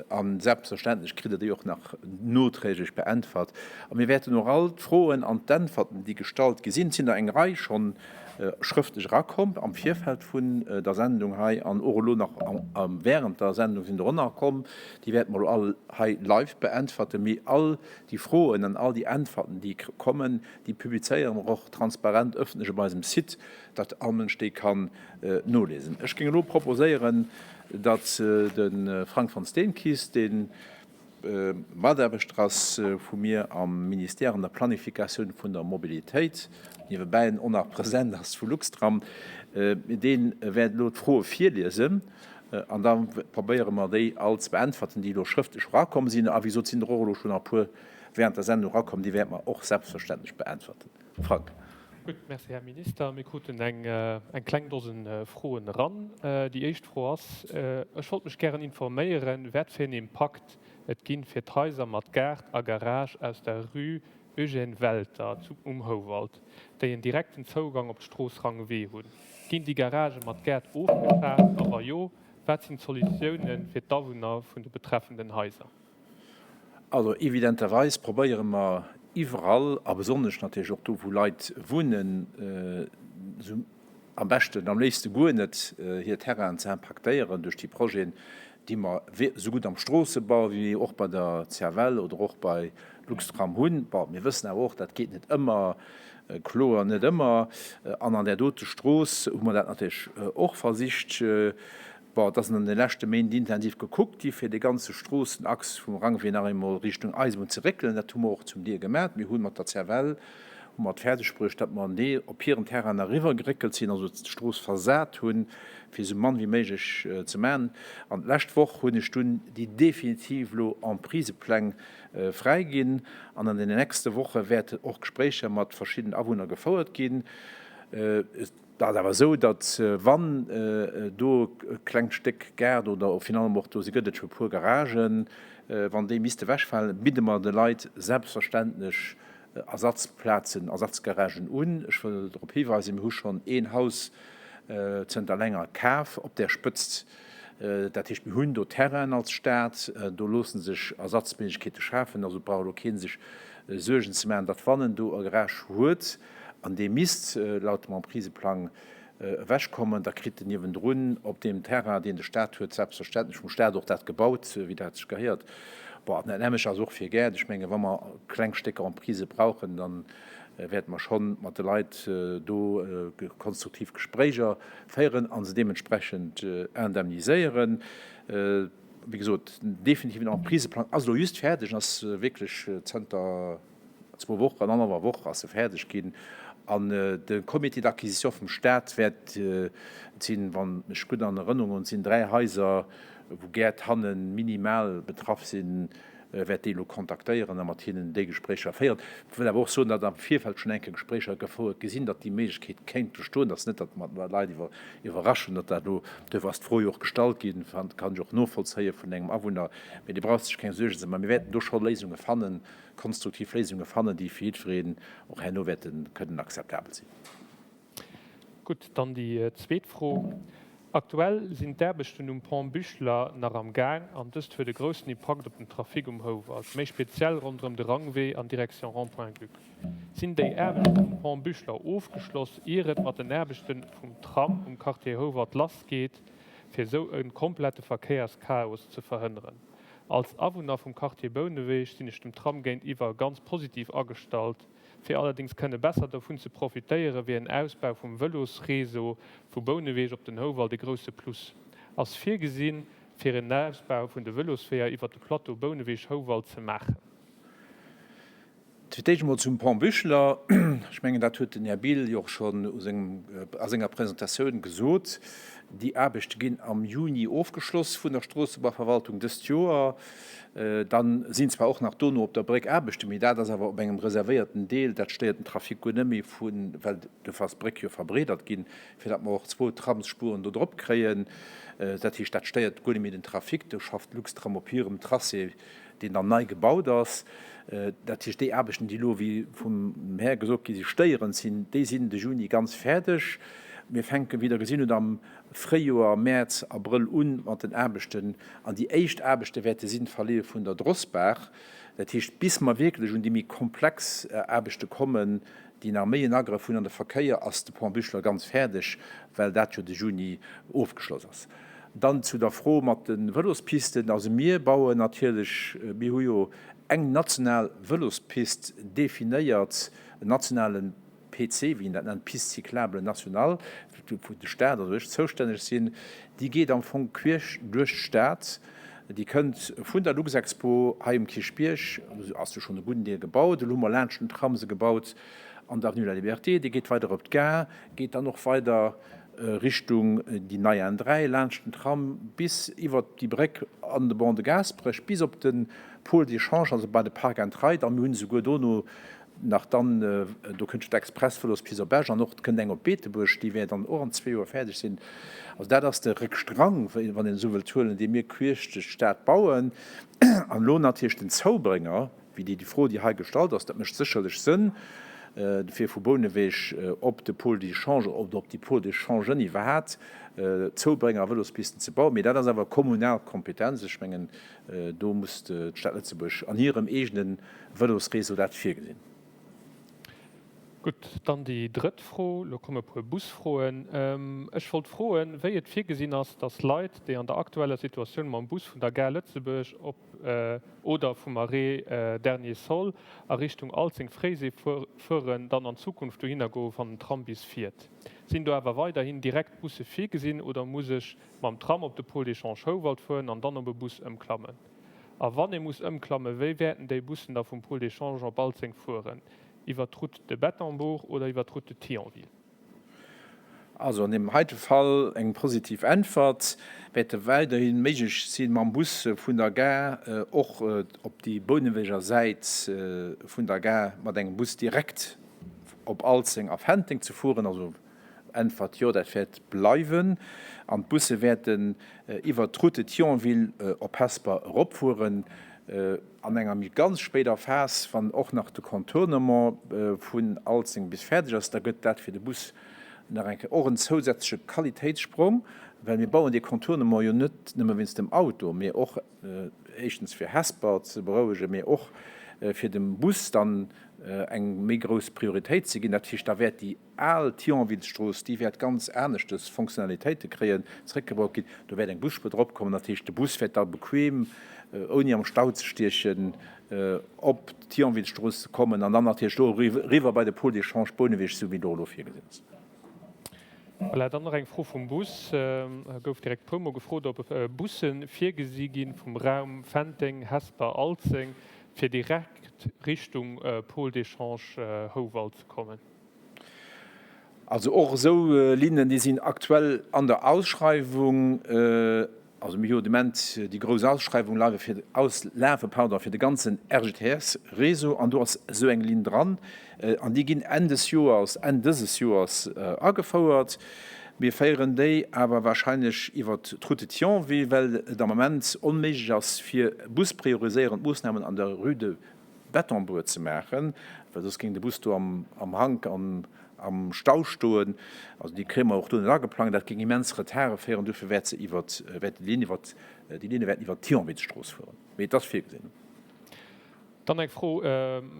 a selbstverständlech kritt Der déi och nach noträglech beäntwert. A mir wäerten och all d'Froen an d'Äntwerten, déi gestallt gi sinn, et sinn der eng Rei schonn schrëftlech erakomm am Virfeld vun der Sendung hei an och elo nach während der Sendung sinn der och nach komm, déi wäerte mer elo all hei live beäntwerten. Mee all déi Froen an all déi Äntwerten, déi kommen, déi publizéiere mer och transparent ëffentlech op eisem Site, datt all Mënsch déi kann nolesen. Ech géing elo proposéieren, datt de Frank van Steenkist, dee Mataarbechter ass vu mir am Ministère an der Planifikatioun vun der Mobilitéit, niewebäi en och nach President ass vu Luxtram, dee wäert elo d'Froe virliesen an da probéiere mer déi all ze beäntwerten, déi elo schrëftlech erakomm sinn. A wéi gesot, sinn der och elo schonn e puer während der Sendung erakomm, déi wäerte mer och selbstverständlech beäntwerten. Frank. Gutt, Merci, Här Minister. Mir kruten eng kleng Dosen Froen eran. Déi éischt Fro ass, Ech wollt mech gären informéieren, wat fir en Impakt et ginn fir d'Haiser mat Gaart a Garage aus der Rue Eugène Welter zu um Houwald, déi en direkten Zougang op d'Strooss Rangwee hunn. Ginn déi Garagë mat Gäert ofgeschaaft a wa jo, wat sinn d'Solutiounen fir d'Awunner vun de betreffenden Haiser? Also evidenterweis probéiere mer iwwerall, a besonnesch natierlech och do wou Leit wunnen, esou am beschten, am léifste guer net hir Terrainen ze impaktéieren duerch déi Projeten, déi mer esou gutt am Stroossebau wéi och bei der CFL oder och bei Luxtram hunn. Bon, mir wëssen awer och, dat geet net ëmmer, kloer net ëmmer. An an där dote Strooss hu mer dat natierlech och versicht. Bon, et ass an de leschte Méint intensiv gekuckt gi fir dee ganze Stroossenachs vum Rangwee nach eemol Richtung Eisebunn ze réckelen. Dat hu mer och zum Deel gemat. Mir hu mat der CFL hu mer et fäerdeg bruecht, datt mer en Deel op hiren Terrain eriwwer geréckelt sinn, also d'Strooss versat hunn, fir esou mann wéi méiglech ze maachen. An d'lescht Woch hunn ech dunn déi definitiv elo Emprisepläng fräiginn. An an den nächste Woche wäerten och Gespréicher mat verschidden Awunner gefouert ginn. Et ass awer esou, datt wann do e klengt Stéck Gaart oder finalement och do si gëtt et scho e puer Garagen, wann déi misste ewechfalen, bidde mer de Leit selbstverständlech Ersatzplazen, Ersatzgaragen un. Ech wëll drop hiweisen, mir hu schonn een Haus zënter länger kaf op där Spëtzt. Dat heescht, mir hunn do Terrainen als Stad, do loosse sech Ersatzméiglechkeete schafen. Also brauch elo kee sech Suergen ze maachen, datt wann en do e Garage huet, An dee misst laut dem Empriseplang ewechkommen. Da kritt en niewendrun op deem Terrain, deen de Stat huet, selbstverständlech vum Stat och dat gebaut, wéi dat sech gehéiert. Bon, an dat nämmlecht ass och fir Gäert. Ech menge wa mer kleng Stécker Emprise brauchen, da wäerte mer scho mat de Leit do konstruktiv Gespréicher féieren a se deementsprechend indemniséieren. Wéi gesot, den definitiven Empriseplang ass elo just fäerdeg, ass wierklech zënter Zwou Wochen, annerhallwer Woch ass se fäerdeg ginn an de Comité d'acquisition vum Stat wäert, et sinn, wann ech gutt an Erënnerung hunn, et sinn 3 Haiser, wou Gäert hanne minimal betraff sinn, wäert déi elo kontaktéieren a mat hinnen déi Gespréicher féieren. Ech wëll awer och soen, datt am Virfeld schonn eng Kéier Gespréicher gefouert gi sinn, datt déi Méiglechkeet kéint bestoen. Ass net, datt mer d'Leit iwwerraschen, datt dat elo, duerfir ass d'Fro jo och gestallt ginn, kann ech och novollzéie vun engem Awunner, mee dee brauch sech keng Suergen ze maachen. Mir wäerten do scho Léisunge fannen, konstruktiv Léisunge fannen, déi fir jiddwereen och herno wäerte kënnen akzeptabel sinn. Gutt, dann déi zweet Fro. Aktuell sinn d'Aarbechten um Pont Buchler nach am Gaang an dëst huet e groussen Impakt op den Trafic um Houwald, méi speziell ronderëm de Rangwee an Direction Rond-point Gluck. Sinn déi Aarbechten um Pont Buchler ofgeschloss, ier et mat den Aarbechte vum Tram um Quartier Houwald lassgeet, fir esou e komplette Verkéierschaos ze verhënneren? Als Awunner vum Quartier Bouneweg sinn ech dem Tram géintiwwer ganz positiv agestallt. Fir allerdéngs kënne besser dovun ze profitéieren, wier en Ausbau vum Vëlosréseau vu Bouneweg op den Houwald e grousse Plus. Ass virgesinn, fir en Ausbau vun de Vëlosweeër iwwer de Plateau Bouneweg-Houwald ze maachen? Fir d'éischt emol zum Pont Buchler. Ech mengen, dat huet den Här Bill jo och schonn u sengem, a senger Presentatioun gesot. Déi Aarbechte ginn am Juni ofgeschloss vun der Stroossebauverwaltung dëst Joer. Dann sinn zwar och nach dono op der Bréck Aarbechten, mee dat ass awer op engem reservéierten Deel. Dat stéiert den Trafic guer net méi, vu well duerfir ass d'Bréck jo verbreedert ginn, fir datt mer och zwou Tramsspuren do drop kréien. Dat heescht, dat stéiert guer net méi den Trafic. Do schafft d'Luxtram op hirem Tracé, deen dann nei gebaut ass. Dat heescht, déi Aarbechten, déi elo, wéi vum Här gesot gi si stéierend sinn, déi sinn de Juni ganz fäerdeg. Mir fänken, wéi Der gesinn hutt, am Fréijoer, Mäerz, Abrëll un mat den Aarbechten. An déi éischt Aarbechte wäerte sinn d'Verleeë vun der Drossbaach. Dat heescht, bis mer wierklech un déi méi komplex Aarbechte kommen, déi nach méi en Agrëff hunn an de Verkéier, ass de Pont Buchler ganz fäerdeg, well dat jo de Juni ofgeschloss ass. Dann zu der Fro mat de Vëlospisten. Also mir bauen natierlech, mir hu jo eng national Vëlospist definéiert, en nationale PC, wéi een dat nennt, Piste cyclable nationale, wou de Staat, also ech, zoustänneg sinn. Déi geet am Fong queesch duerch d'Stad. Déi kënnt vun der Luxexpo hei um Kierchbierg, ass jo schonn e gudden Deel gebaut, elo hu mer laanscht den Tram se gebaut an der Avenue de la Liberté, déi geet weider op d'Gare, geet dann och weider Richtung déi nei N3, laanscht den Tram bis iwwert déi Bréck an de Ban de Gaasperech, bis op de Pôle d'échange, also bei de Park and Ride. A mir hunn esouguer dono nach dann, do kënnt jo d'Expressvëlospist op Esch an och kënnt eng op Beetebuerg, déi wäert dann och an zwee Joer fäerdeg sinn. Also dat ass de Réckstrang, wann een esou wëllt huelen, dee mir queesch duerch d'Stad bauen. An elo natierlech den Zoubrénger. Wéi déi Fro, déi hei gestallt ass, dat mécht sécherlech Sënn, fir vu Bouneweg op de Pôle d'échange oder op déi Pôles d'échangen iwwerhat Zoubrénger a Vëlospisten ze bauen. Mee dat ass awer kommunal Kompetenz. Ech mengen, do muss d'Stad Lëtzebuerg an hirem eegene Vëlosréseau dat virgesinn. Gutt, dann déi drëtt Fro. Elo komme e puer Busfroen. Ech wollt froen, wéi et virgesinn ass, dass Leit, déi an der aktueller Situatioun mam Bus vun der Gare Lëtzebuerg op oder vum Arrêt Dernier Sol a Richtung Alzeng-Fréisee fueren, dann an Zukunft dohinner goe wann den Tram bis fiert. Sinn do awer weiderhin direkt Busse virgesinn oder muss ech mam Tram op de Pôle d'échange Houwald fueren an dann op e Bus ëmklammen? A wann ee muss ëmklammen, wéi wäerten déi Bussen da vum Pôle d'échange op Alzeng fueren? Iwwer d'Route de Bettembourg oder iwwer d'Route de Thionville? Also an deem heite Fall eng positiv Äntwert. Wäerte weiderhi méiglech sinn, mam Bus vun der Gare och op déi Bouneweger Säit vun der Gare mat engem Bus direkt op Alzeng a Fenteng ze fueren. Also Äntwert, Jo, dat wäert bleiwen. An d'Busse wäerten iwwert d'Route de Thionville op Hesper eropfueren. An enger méi ganz spéider Phas, wann och nach de Contournement vun Alzeng bis fäerdeg ass, da gëtt dat fir de Bus nach eng Kéier och en zousätzleche Qualitéitssprong, well mir bauen dee Contournement jo net nëmme wéinst dem Auto, mee och éischtens fir Hesper ze berouegen, mee och fir dem Bus dann eng méi grouss Prioritéit ze ginn. Dat heescht, da wäert déi al Thionvillestrooss, déi wäert ganz aneschtes Fonctionnalitéite kréien, zréckgebaut ginn. Do wäert eng Busspuer drop kommen. Dat heescht, de Bus wäert da bequem, ouni am Stau ze stiechen, op d'Thionvillestrooss kommen an dann natierlech do eriwwer bei de Pôle d'échange Bouneweg, esou wéi do elo virgesinn ass. Voilà, dann nach eng Fro vum Bus. Gouf direkt puermol gefrot, ob Busse virgesi gi vum Raum Fenteng, Hesper, Alzeng, fir direkt Richtung Pôle d'échange Houwald ze kommen. Also och esou Linnen, déi sinn aktuell an der Ausschreiwung. Also mir hu jo de Moment déi grouss Ausschreiwung lafe fir, auslafe, pardon, fir de ganzen RGTS-Réseau an do ass esou eng Linn dran an déi ginn Enn des Joers, Enn dëses Joers agefouert. Mir féieren déi awer wahrscheinlech iwwert d'Route de Thionville, well et am Moment onméiglech ass fir busprioriséierend Moossnamen an der Rue de Bettembourg ze maachen, well soss géing de Bus do am Hank an am Stau stoen. Also déi kréie mer och do net ageplangt. Dat géing immens Retarde féieren. Dofir wäert se iwwert, wäert déi Linn iwwert, déi Linne wäerten iwwert d'Thionvillsstrooss fueren. Mee et ass virgesinn. Dann eng Fro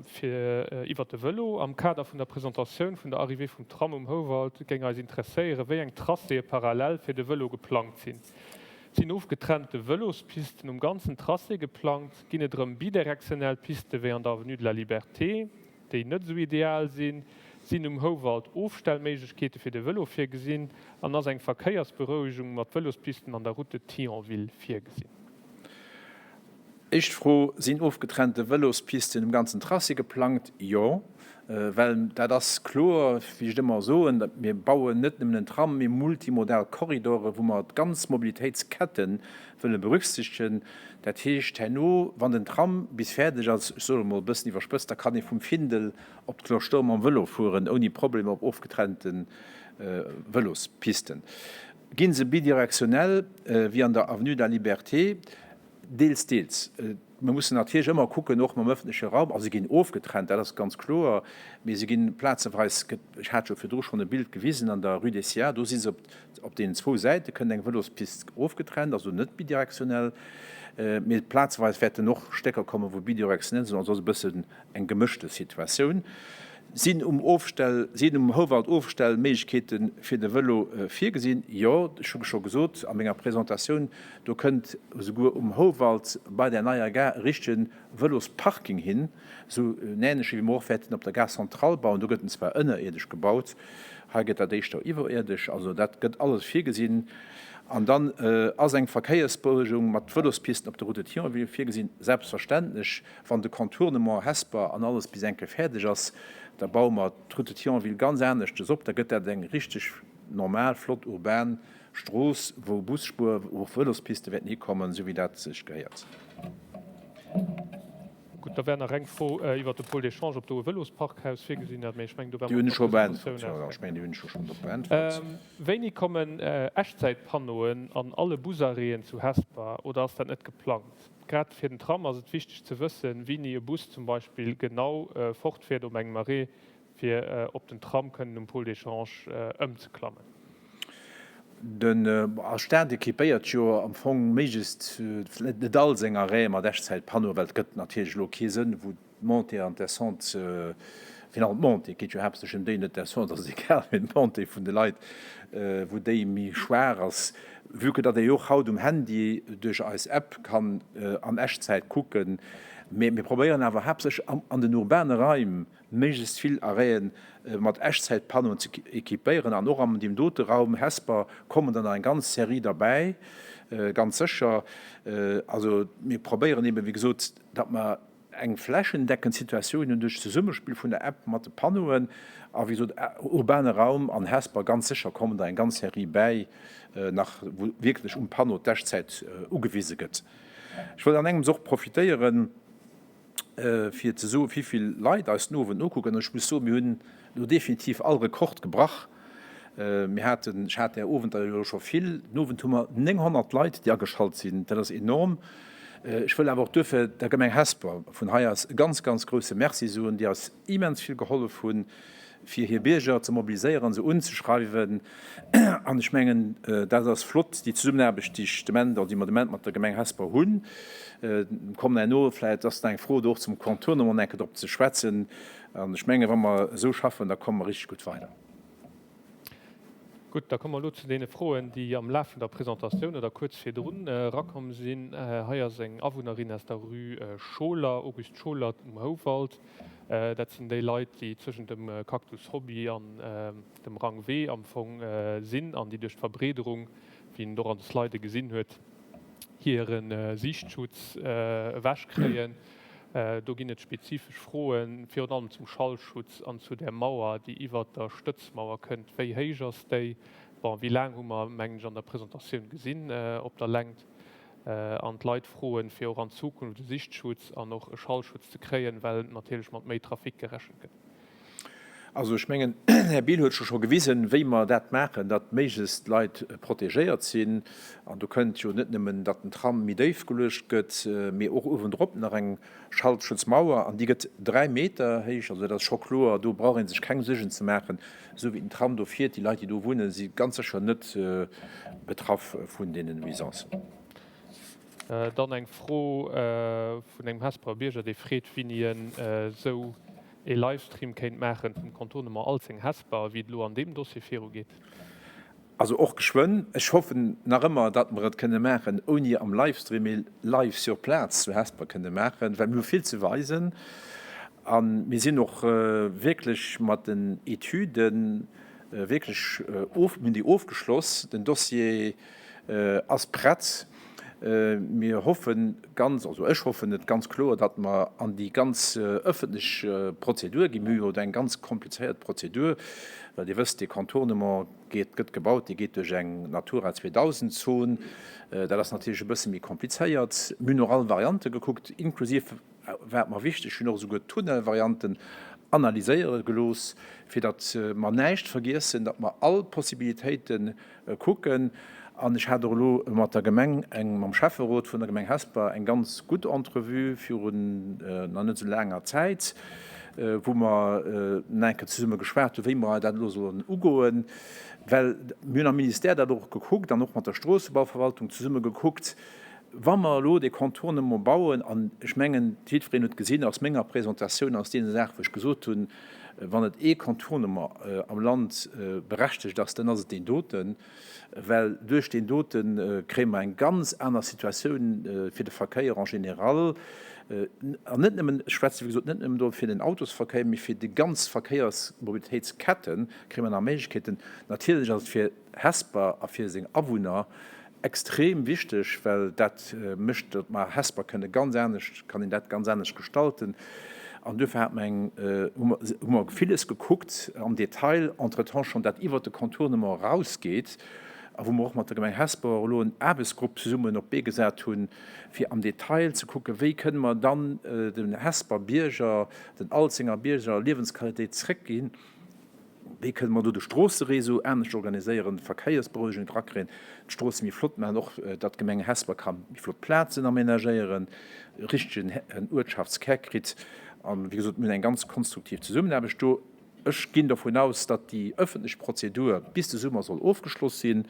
fir iwwert de Vëlo. Am Kader vun der Presentatioun vun der Arrivée vum Tram um Houwald géing eis interesséieren, wéi eng Tracéë parallel fir de Vëlo geplangt sinn. Sinn ofgetrennte Vëlospisten um ganzen Tracé geplangt? Ginn et erëm bidirektionell Piste wéi an der Avenue de la Liberté, déi net esou ideal sinn? Sinn um Houwald Ofstellméiglechkeete fir de Vëlo virgesinn? An ass eng Verkéiersberouegung mat Vëlospisten an der Route de Thionville virgesinn? Éischt Fro, Sinn ofgetrennte Vëlospisten um ganzen Tracé geplangt? Jo, well dat ass kloer, wéi ech et ëmmer soen, mir bauen net nëmmen en Tram, mee multimodal Korridore wou mer d'ganz Mobilitéitskette wëlle berücksichtegen. Dat heescht, herno, wann den Tram bis fäerdeg ass, ech soen emol e bëssen iwwerspëtzt, da kann ee vum Findel op d'Cloche d'Or mam Vëlo fueren, ouni Problemer op ofgetrennte Vëlospisten. Ginn se bidirektionell, wéi an der Avenue de la Liberté? Deels, deels. Mir mussen natierlech ëmmer kucken, och mam öffentleche Raum. Also se ginn ofgetrennt, dat ass ganz kloer, mee se ginn plazeweis, gëtt, ech hat jo virdru schonn e Bild gewisen, an der Rue des Sciats, do si se op, op deenen zwou Säite kënnt eng Vëlospist ofgetrennt, also net bidirektionell, mee plazeweis wäerten och Stécker kommen, wou bidirektionell sinn. Also ass e bëssen eng gemëschte Situatioun. Sinn um Ofstell, sinn um Houwald Ofstellméiglechkeete fir de Vëlo virgesinn? Jo, ech hu scho gesot a menger Presentatioun, do kënnt esouguer um Houwald bei der neier Gare e richtege Vëlosparking hin, esou en änleche wéi mer och wäerten op der Gare centrale bauen. Do gëtt en zwar ënnerierdesch gebaut, hei gëtt dat éischter iwwerierdesch. Also dat gëtt alles virgesinn. An dann ass eng Verkéiersberuegung mat Vëlospisten op der Route de Thionville virgesinn, selbstverständlech. Wann de Contournement Hesper an alles bis eng Kéier fäerdeg ass, da baue mer d'Route de Thionville ganz aneschtes op. Da gëtt dat eng richteg normal, flott urban Strooss, wou Busspuer, wou och Vëlospiste wäerten hikommen, esou wéi dat sech gehéiert. Gutt, da wär nach eng Fro iwwert de Pôle d'échange, ob do e Vëlosparkhaus virgesinn ass, mee ech mengen, do ware mer op der Presentatioun awer. Ech mengen, déi hunn ech jo schonn drop beäntwert. Wéini kommen Echtzäitpannoen an alle Busarrêten zu Hesper oder ass dat net geplangt? Grad fir den Tram ass et wichteg ze wëssen, wéini e Bus zum Beispill genau fortfiert op engem Arrêt, fir op den Tram kënnen um Pôle d'échange ëmzeklammen. Den Staat equipéiert jo am Fong méiglechst net all seng Arrêtë mat Echtzäitpannoe, well et gëtt natierlech elo kee Sënn, wou D'Montée an d'Descente, virun allem d'Montée, et geet jo haaptsächlech ëm déi, net d'Descente ass egal, mee d'Montée vun de Leit, wou déi méi schwaach ass, vue que datt ee jo och haut um Handy duerch eis App kann an Echtzäit kucken. Mee mir probéieren awer haaptsächlech an den urbane Raim méiglechst vill Arrêten mat Echtzäitpannoen ze équipéieren an och an deem dote Raum Hesper kommen der nach eng ganz Serie derbäi, ganz sécher. Also mir probéieren eeben, wéi gesot, datt mer eng flächendeckend Situatioun hunn duerch d'Zesummespill vun der App mat de Panneauen a wéi gesot urbane Raum an Hesper. Ganz sécher kommen der eng ganz Serie bäi nach, wou wierklech um Panneau d'Echtzäit ugewise gëtt. Ech wëll an engems och profitéieren, fir ze soen, wéi vill Leit eis den Owend nokucken. Ech muss soen, mir hunn elo definitiv all Rekord gebrach. Mir haten, ech hat där Owender jo scho vill, den Owend hu mer 900 Leit, déi ageschalt sinn. Dat ass enorm. Ech wëll awer och duerfir der Gemeng Hesper vun hei aus e ganz, ganz grouse Merci soen, déi eis immens vill gehollef hunn, fir hir Bierger ze mobiliséieren, se unzeschreiwen. An ech mengen, dat ass flott, déi Zesummenaarbecht, déi ech de Moment, oder déi mer de Moment mat der Gemeng Hesper hunn. Kommen herno, vläicht ass nach eng Fro do och zum Contournement enke drop ze schwätzen. An ech mengen, wa mer esou schaffen, da komme mer richteg gutt weider. Gutt, da komme mer elo zu deene Froen, déi am Laf vun der Presentatioun oder kuerz virdrun erakomm sinn. Hei ass eng Awunnerin aus der Rue Scholer, Auguste Scholer um Houwald. Dat sinn déi Leit, déi zwëschent dem Cactus Hobby an dem Rang W am Fong sinn an déi duerch d'Verbreederung, wéi een et och an de Slide gesinn huet, hire Siichtschutz ewechkréien. Do ginn et spezifesch Froen, virun allem zum Schallschutz an zu där Mauer, déi iwwert der Stëtzmauer kënnt. Wéi héich ass déi? Bon, wéi laang hu mer, mengen ech, an der Presentatioun gesinn op der Längt. An d'Leit froen, fir och an Zukunft e Sichtschutz an och e Schallschutz ze kréien, well natierlech mat méi Trafic gerechent gëtt. Also ech mengen, den Här Biel huet scho gewisen, wéi mer dat maachen, datt méiglechst d'Leit protegéiert sinn. An do kënnt jo net nëmmen, datt den Tram méi déif geluecht gëtt, mee och uewendrop nach eng Schallschutzmauer, an déi gëtt 3 Meter héich. Also dat ass scho kloer, do brauch ee sech keng Suergen ze maachen, esou wéi den Tram do fiert. Déi Leit, déi do wunnen, si ganz sécher net betraff vun deenen Nuisancen. Dann eng Fro vun engem Hesperer Bierger, dee freet, wéini en esou ee Livestream kéint maachen vum Contournement Alzeng-Hesper, wéi et elo an deem Dossier virugeet. Also och geschwënn. Ech hoffen nach ëmmer, datt mer et kënne maachen ouni am Livestream, mee live sur place zu Hesper kënne maachen, well mir hu vill ze weisen a mir sinn och wierklech mat den Etüden wierklech of, mir hunn déi ofgeschloss. Den Dossier ass prett. Mir hoffen ganz, also ech hoffen et ganz kloer, datt mer an déi ganz ëffentlech Prozedur ginn. Mir hu jo do eng ganz komplizéiert Prozedur, well Dir wësst, dee Contournement geet, gëtt gebaut, dee geet duerch eng Natura 2000 Zon. Dat ass natierlech e bësse méi komplizéiert. Mir hunn och all Variante gekuckt, inklusiv, wat mer wichteg hunn, och esouguer d'Tunnelvarianten analyséiere gelooss, fir datt mer näischt vergiessen, datt mer all Possibilitéite kucken. An ech hat och elo mat der Gemeng eng, mam Schäfferot vun der Gemeng Hesper eng ganz gutt Entrevue virun nach net esou laanger Zäit, wou mer nach eng Kéier zesumme geschwat hunn, wéi mer dat elo sollen ugoen. Well mir hunn am Ministère dat och gekuckt an och mat der Stroossebauverwaltung zesumme gekuckt, wa mer elo dee Contournement bauen, an ech mengen, jiddwereen huet gesinn aus menger Presentatioun, aus deene Saache wou ech gesot hunn, wann et ee Contournement am Land berechtegt ass, dann ass et deen doten. Well duerch deen dote kréie mer eng ganz aner Situatioun fir de Verkéier en général, an net nëmmen, ech schwätze wéi gesot net nëmmen do fir den Autosverkéier, mee fir déi ganz Verkéiersmobilitéitsketten kréie mer nach Méiglechkeeten. Natierlech ass et fir Hesper a fir seng Awunner extrem wichteg, well dat mécht, datt mer Hesper kënne ganz anescht, kann een dat ganz anescht gestalten. An duerfir hat mer eng, hu mer villes gekuckt am Detail, entretemps schonn dat iwwert de Contournement erausgeet a wou mer och mat der Gemeng Hesper elo en Aarbechtsgrupp zesummen op d'Bee gesat hunn, fir am Detail ze kucken, wéi kënne mer dann den Hesper Bierger, den Alzenger Bierger Liewensqualitéit zréckginn. Wéi kënne mer do de Stroosseréseau anescht organiséieren, d'Verkéiersberouegung drakréien, d'Stroosse méi flott maachen, och datt d'Gemeng Hesper ka méi flott Plazen amenagéieren, e richtegen Uertschaftskär kritt. An, wéi gesot, mir hunn eng ganz konstruktiv Zesummenaarbecht do. Ech ginn dovun aus, datt déi ëffentlech Prozedur bis de Summer soll ofgeschloss sinn.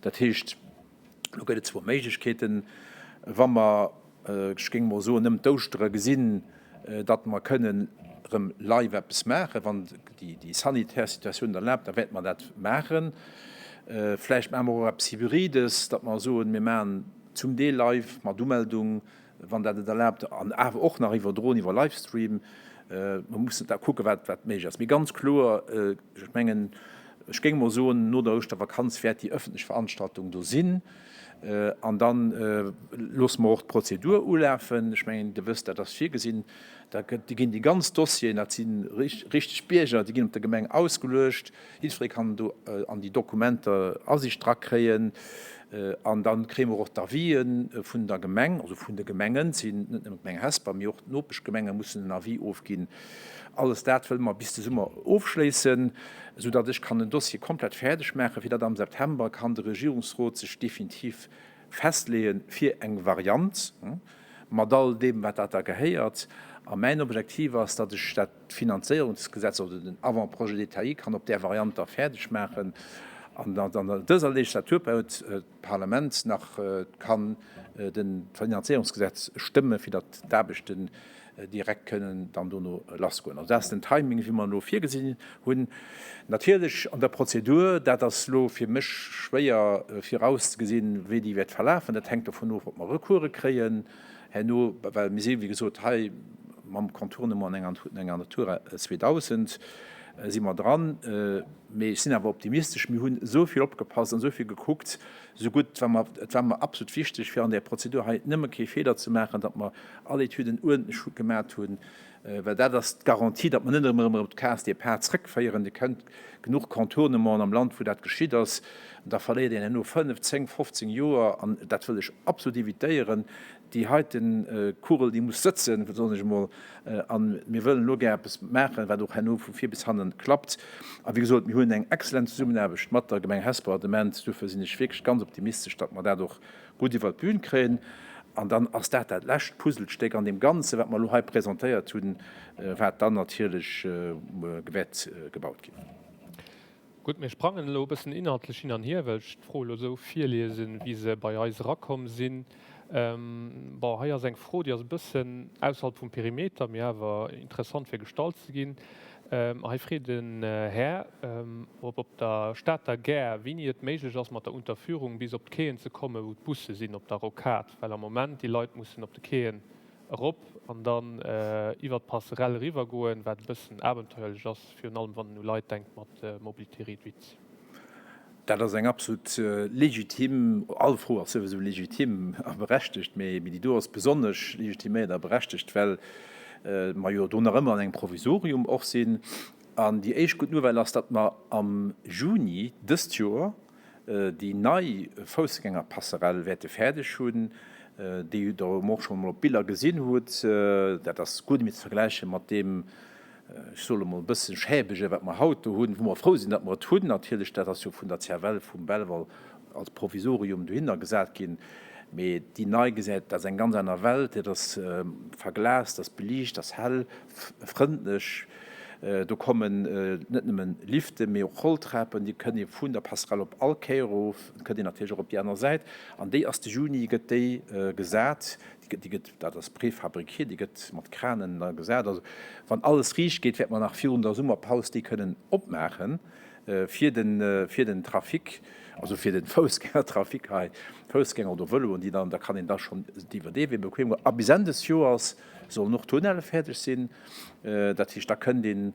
Dat heescht, Do gëtt et zwou Méiglechkeeten, Wa mer, ech géing emol soen, ëm d'Ouschtere gesinn, datt mer kënnen erëm live eppes maachen, wann déi sanitär Situatioun et erlaabt, da wäerte mer dat maachen. Vläicht maache mer och eppes Hybrides, datt mer soen, mir maachen zum Deel live mat Umeldung, wann dat et erlaabt, an awer och nach iwwerdroen iwwer Livestream. Mer mussen da kucken, wat wat méiglech ass. Mee ganz kloer, ech mengen, ech géing emol soen, no der Ouschtervakanz wäert déi ëffentlech Veranstaltung do sinn. An da loosse mer och d'Prozedur ulafen. Ech mengen, Dir wësst, dat ass virgesinn. Da ginn déi ganz Dossieren, dat si richteg Bierger, déi ginn op der Gemeng ausgeluecht. Jiddweree kann do an déi Dokumenter Asiicht dra kréien. An da kréie mer och d'Avisë vun der Gemeng, also vun de Gemengen, et sinn net nëmmen d'Gemeng Hesper, mee och d'Nopeschgemenge mussen en Avis ofginn. Alles dat wëlle mer bis de Summer ofschléissen, soudatt ech kann den Dossier komplett fäerdeg maachen, fir datt am September kann de Regierungsrot sech definitiv festleeë fir eng Variant mat all deem, wat dat da gehéiert. A mäin Objektiv ass, datt ech dat d'Finanzéierungsgesetz oder den Avant-projet détaillé kann op där Variant da fäerdeg maachen an datt an dëser Legislaturperiod d'Parlament nach kann de Finanzéierungsgesetz stëmme fir datt d'Aarbechten direkt kënnen dann dono lassgoen. Also dat ass den Timing, wéi mer en elo virgesinn hunn. Natierlech an der Prozedur, dat ass elo fir mech schwéier virauszegesinn, wéi déi wäert verlafen. Dat hänkt dovun of, ob mer Recourse kréien. Herno, well mir si wéi gesot hei mam Contournement an enger Natura 2000 si mer dran, mee ech sinn awer optimistesch, mir hunn esou vill opgepasst an esou vill gekuckt, esou gutt war mer, et war mer absolut wichteg, fir an där Prozedur hei nëmme kee Feeler ze maachen, datt mer all Etüden uerdentlech gemat hunn, well dat ass d'Garantie, datt mer net erëm op d'Case départ zrëckféieren. Dir kennt genuch Contournementen am Land, wou dat geschitt ass. Da verléiert een herno 5, 10, 15 Joer, an dat wëll ech absolut évitéieren. Déi heite Kugel, déi muss sëtzen, soen ech emol, a mir wëllen elo gär eppes maachen, wat och herno vu vir bis hannen klappt. A wéi gesot, mir hunn eng exzellent Zesummenaarbecht mat der Gemeng Hesper de Moment. Duerfir sinn ech wierklech ganz optimistesch, datt mer dat och gutt iwwert d'Bühn kréien. An dann ass dat dat lescht Puzzlestéck an deem Ganzen, wat mer elo hei presentéiert hunn, wat dann natierlech wäert gebaut ginn. Gutt, mir sprangen elo e bëssen inhaltlech hin an hier, well ech d'Fro elo esou virliesen, wéi se bei eis erakomm sinn. Bon, hei ass eng Fro, déi ass e bëssen ausserhalb vum Perimeter, mee awer interessant fir gestallt ze ginn. Hei freet en Här, ob op der Stater Gare wéini et méiglech ass, mat der Unterführung bis op d'Quaien ze kommen, wou d'Busse sinn op der Rocade, well am Moment déi Leit mussen op de Quaien erop an dann iwwert d'Passerelle eriwwer goen, wat e bëssen abenteuerlech ass, virun allem wann een u Leit denkt mat Mobilité réduite. Dat ass eng absolut legitim, all Fro ass souwisou legitim a berechtegt, mee déi do ass besonnesch legitiméiert a berechtegt, well mer jo do nach ëmmer an engem Provisorium och sinn. An déi éischt gutt Nouvelle ass, datt mer am Juni dëst Joer déi nei Foussgängerpasserell wäerte fäerdeg hunn, déi Der och scho mol op Biller gesinn hutt. Dat ass guer net méi ze vergläiche mat deem, ech soe lo mol e bësse schäbege, wat mer haut do hunn, wou mer frou sinn, datt mer et hunn natierlech. Dat ass jo vun der CFL, vum Belval als Provisorium dohinner gesat ginn. Mee déi nei gesäit, dat ass eng ganz aner Welt, dat ass verglast, dat ass beliicht, dat ass hell, frëndlech. Do kommen net nëmmen Liften, mee och Rolltrapen, déi kënnt ee vun der Passerelle op all Quai erof, kënnt een natierlech och op déi aner Säit. An déi ass de Juni gëtt déi gesat. Déi gëtt, dat ass préfabriqué, déi gëtt mat Kranen da gesat. Also wann alles riicht geet, wäerte mer nach virun der Summerpaus déi kënnen opmaache fir de, fir den Trafic, also fir de Foussgängertrafic hei, Foussgänger oder Vëloen, déi dann, da kann een da schonn iwwer dee Wee bequem goen. A bis Enn des Joers sollen och d'Tunnelle fäerdeg sinn. Dat heescht, da kënnt een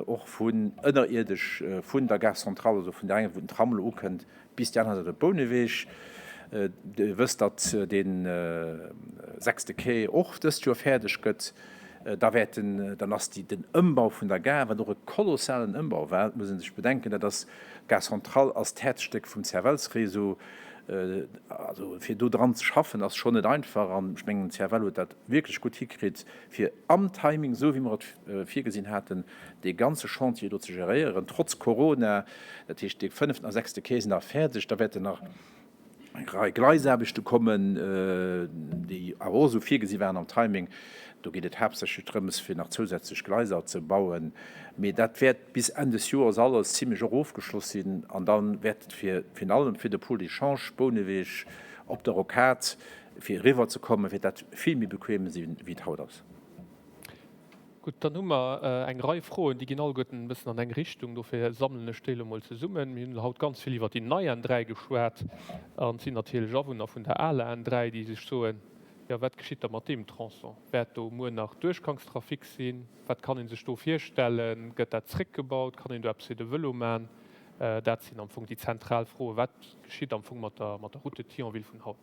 och vun ënnerierdesch vun der Gare centrale, also vun där enger, wou den Tram elo ukënnt, Bis déi aner Säit op Bouneweg. Dir wësst, datt dee sechste Quai och dëst Joer fäerdeg gëtt. Da wäerten, dann ass déi, den Ëmbau vun der Gare, wat och e kolossalen Ëmbau war, dat muss ee sech bedenken, dat ass, d'Gare centrale ass d'Häerzstéck vum CFL-s-Réseau. Also fir do dran ze schaffen, ass schonn net einfach. An ech mengen, den CFL huet dat wierklech gutt hikritt, fir am Timing, esou wéi mer et virgesinn haten, dee ganze Chantier do ze geréieren, trotz Corona. Dat heescht, dee fënneften a sechste Quai sinn da fäerdeg. Da wäerten nach eng Rei Gleisaarbechte kommen, déi awer och esou virgesi waren am Timing. Do geet et haaptsächlech drëms, fir nach zousätzlech Gleiser ze bauen. Mee dat wäert bis Enn des Joers alles zimlech och ofgeschloss sinn. An da wäert et fir, virun allem fir de Pôle d'échange Bouneweg op der Rocade, fir eriwwer ze kommen, wäert dat vill méi bequem sinn, wéi et haut ass. Gutt, dann hu mer eng Rei Froen, déi ginn alleguerten e bëssen an eng Richtung. Dofir sammelen ech déi elo mol zesummen. Mir hunn haut ganz vill iwwer déi nei N3 geschwat an et sinn natierlech Awunner vun der aler N3, déi sech soen, Jo, wat geschitt da mat deem Tronçon? Wäert do muer nach Duerchgangstrafic sinn? Wat kann ee sech do virstellen? Gëtt dat zréckgebaut? Kann een do eppes fir de Vëlo man? Dat sinn am Fong déi zentral Froen. Wat geschitt am Fong mat der Route de Thionville vun haut?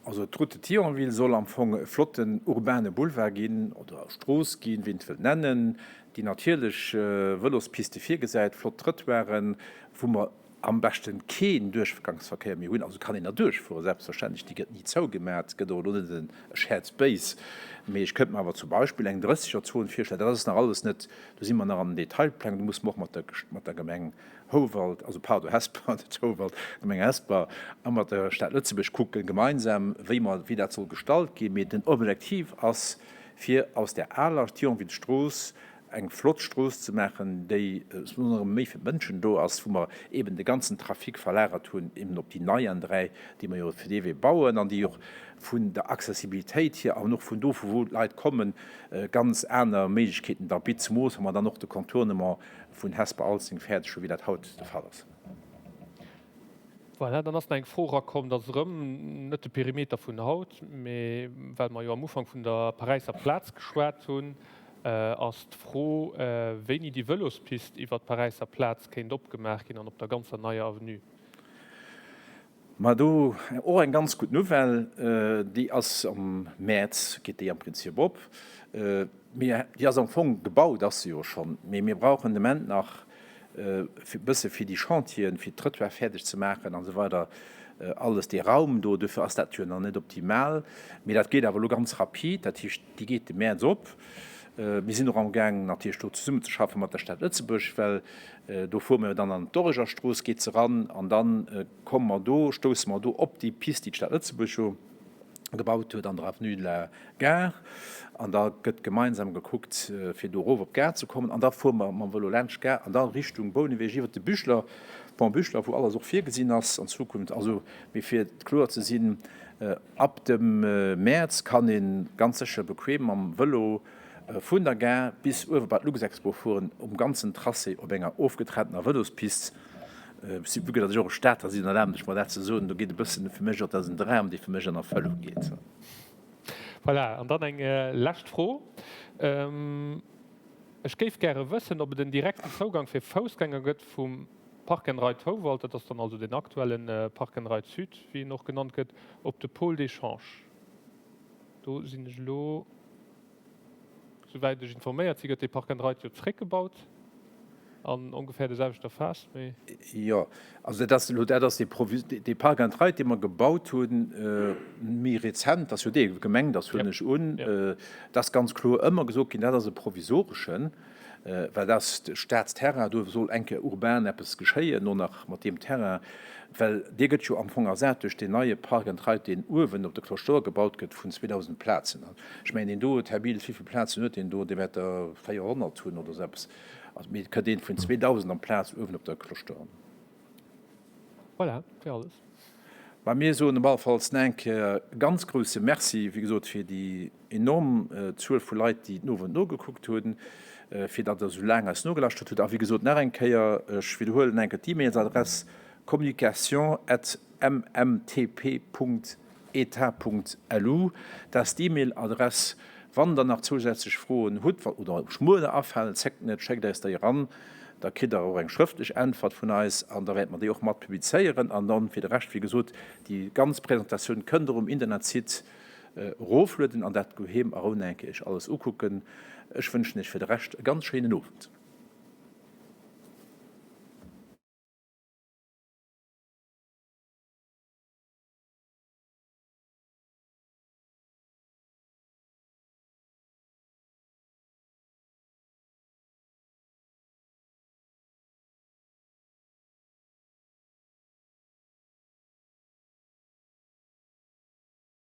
Also d'Route de Thionville soll am Fong e flotten urbane Boulevard ginn, oder Strooss ginn, wéi een et wëllt nennen, déi natierlech Vëlospiste virgesäit, flott Trëttoiren, wou mer am beschte keen Duerchgangsverkéier méi hunn. Also kann een derduerch fueren, selbstverständlech, déi gëtt ni zougemat, gëtt och elo net e Shared Space, mee ech kënnt mer awer zum Beispill eng Drëssegerzon virstellen. Dat ass nach alles net, do si mer nach an den Detailpläng, do musse mer och mat der Gemeng Houwald, also pardon, Hesper, net Houwald, Gemeng Hesper a mat der Stad Lëtzebuerg kucken, gemeinsam, wéi mer, wéi dat soll gestalt ginn. Mee den Objektiv ass, fir aus där aler Thionville-Strooss eng flott Strooss ze maachen, déi erëm méi fir d'Mënschen do ass, wou mer eben de ganzen Trafic verlagert hunn eben op déi nei N3, déi mer jo fir dee Wee bauen an déi och vun der Accessibilitéit hier an och vun do, vu wou d'Leit kommen, ganz aner Méiglechkeeten da bitt, zemoos wa mer dann och de Contournement vun Hesper-Alzeng fäerdeg hu wéi dat haut de Fall ass. Voilà, dann ass nach eng Fro erakomm, dat ass erëm net de Perimeter vun haut, mee well mer jo am Ufank vun der Paräisser Plaz geschwat hunn, ass d'Fro, wéini déi Vëlospist iwwert d'Paräisser Plaz kéint opgemaach ginn an op der ganzer neier Avenue. Ma do och eng ganz gutt Nouvelle, déi ass am Mäerz, geet déi am Prinzip op. Mee déi ass am Fong gebaut, ass se jo schonn, mee mir brauchen de Moment nach e bësse fir déi Chantieren, fir d'Trëttoire fäerdeg ze maachen an esou weider, alles dee Raum do. Dofir ass dat jo nach net optimal, mee dat geet awer elo ganz rapid. Dat heescht, déi geet de Mäerz op. Mir sinn och amgaang natierlech do zesummenzeschaffe mat der Stad Lëtzebuerg, well Do fuere mer dann an d'Orregerstrooss, geet se eran an da komme mer do, stousse mer do op déi Pist, déi d'Stad Lëtzebuerg jo gebaut huet an der Avenue de la Gare. An da gëtt gemeinsam gekuckt, fir do erof op d'Gare ze kommen. An da fuere mer mam Vëlo laanscht d'Gare an da Richtung Bouneweg iwwert de Büchler, Pont Büchler, wou alles och virgesinn ass an Zukunft. Also, mee fir kloer ze sinn, ab dem Mäerz kann ee ganz sécher bequem mam Vëlo Vun der Gare bis uewe bei d'Luxexpo fueren, um ganzen Tracé op enger ofgetrenntener Vëlospist. Vue que datt ech och e Stater sinn, erlaben ech mer dat ze soen, do geet e bëssen fir mech och, dat ass en Dram, dee fir mech an Erfëllung geet. Voilà, an dann eng lescht Fro. Ech géif gäre wëssen, ob et en direkten Zougang fir Foussgänger gëtt vum. Park and Ride Houwald, dat ass dann also deen aktuelle Park and Ride Sud, wéi en och genannt gëtt, op de Pôle d'échange. Do sinn ech elo, souwäit ech informéiert si gëtt dee Park and Ride jo zréckgebaut an ongeféier der selwechter Phas, mee. Jo, also dat ass elo, dat ass dee Provi-, dee Park and Ride, dee mer gebaut hunn, méi rezent, ass jo dee gemengt ass, huelen ech un. Dat ass ganz kloer ëmmer gesot ginn, dat ass e provisoreschen. Well dat ass de Staatsterrain, do soll eng Kéier urban eppes geschéien, no nach mat deem Terrain, well dee gëtt jo am Fong ersat duerch deen neie Park and Ride, deen uewen op der Cloche d'Or gebaut gëtt vun 2.000 Plazen. An ech mengen, deen do huet, Här Bild, wéi vill Plazen huet deen do? Dee wäert der 400 hunn oder esou eppes. Also, mee et kënnt een vun 2.000 amplaz uewen op der Cloche d'Or. Voilà, fir alles. Mä mir soen op alle Falls nach eng Kéier e ganz grouse Merci, wéi gesot, fir déi enorm Zuel vu Leit, déi den Owend nogekuckt hunn, fir datt Der esou laang eis nogelaschtert hutt. A wéi gesot, nach eng Kéier, ech widderhuelen eng Kéier d'E-Mailsadress, communication at mmtp Punkt Etat.lu, dat ass d'E-Mail-Adress. Wann Der nach zousätzlech Froen hutt oder iech muer afalen, zéckt net, schéckt eis déi eran. Da kritt Der och eng schrëftlech Äntwert vun eis an da wäerte mer déi och mat publizéieren. An dann fir de Rescht, wéi gesot, déi ganz Presentatioun kënnt Der um Internetsite eroflueden an dat doheem a Rou nach eng Kéier Iech alles ukucken. Ech wënschen Iech fir de Rescht e ganz schéinen Owend.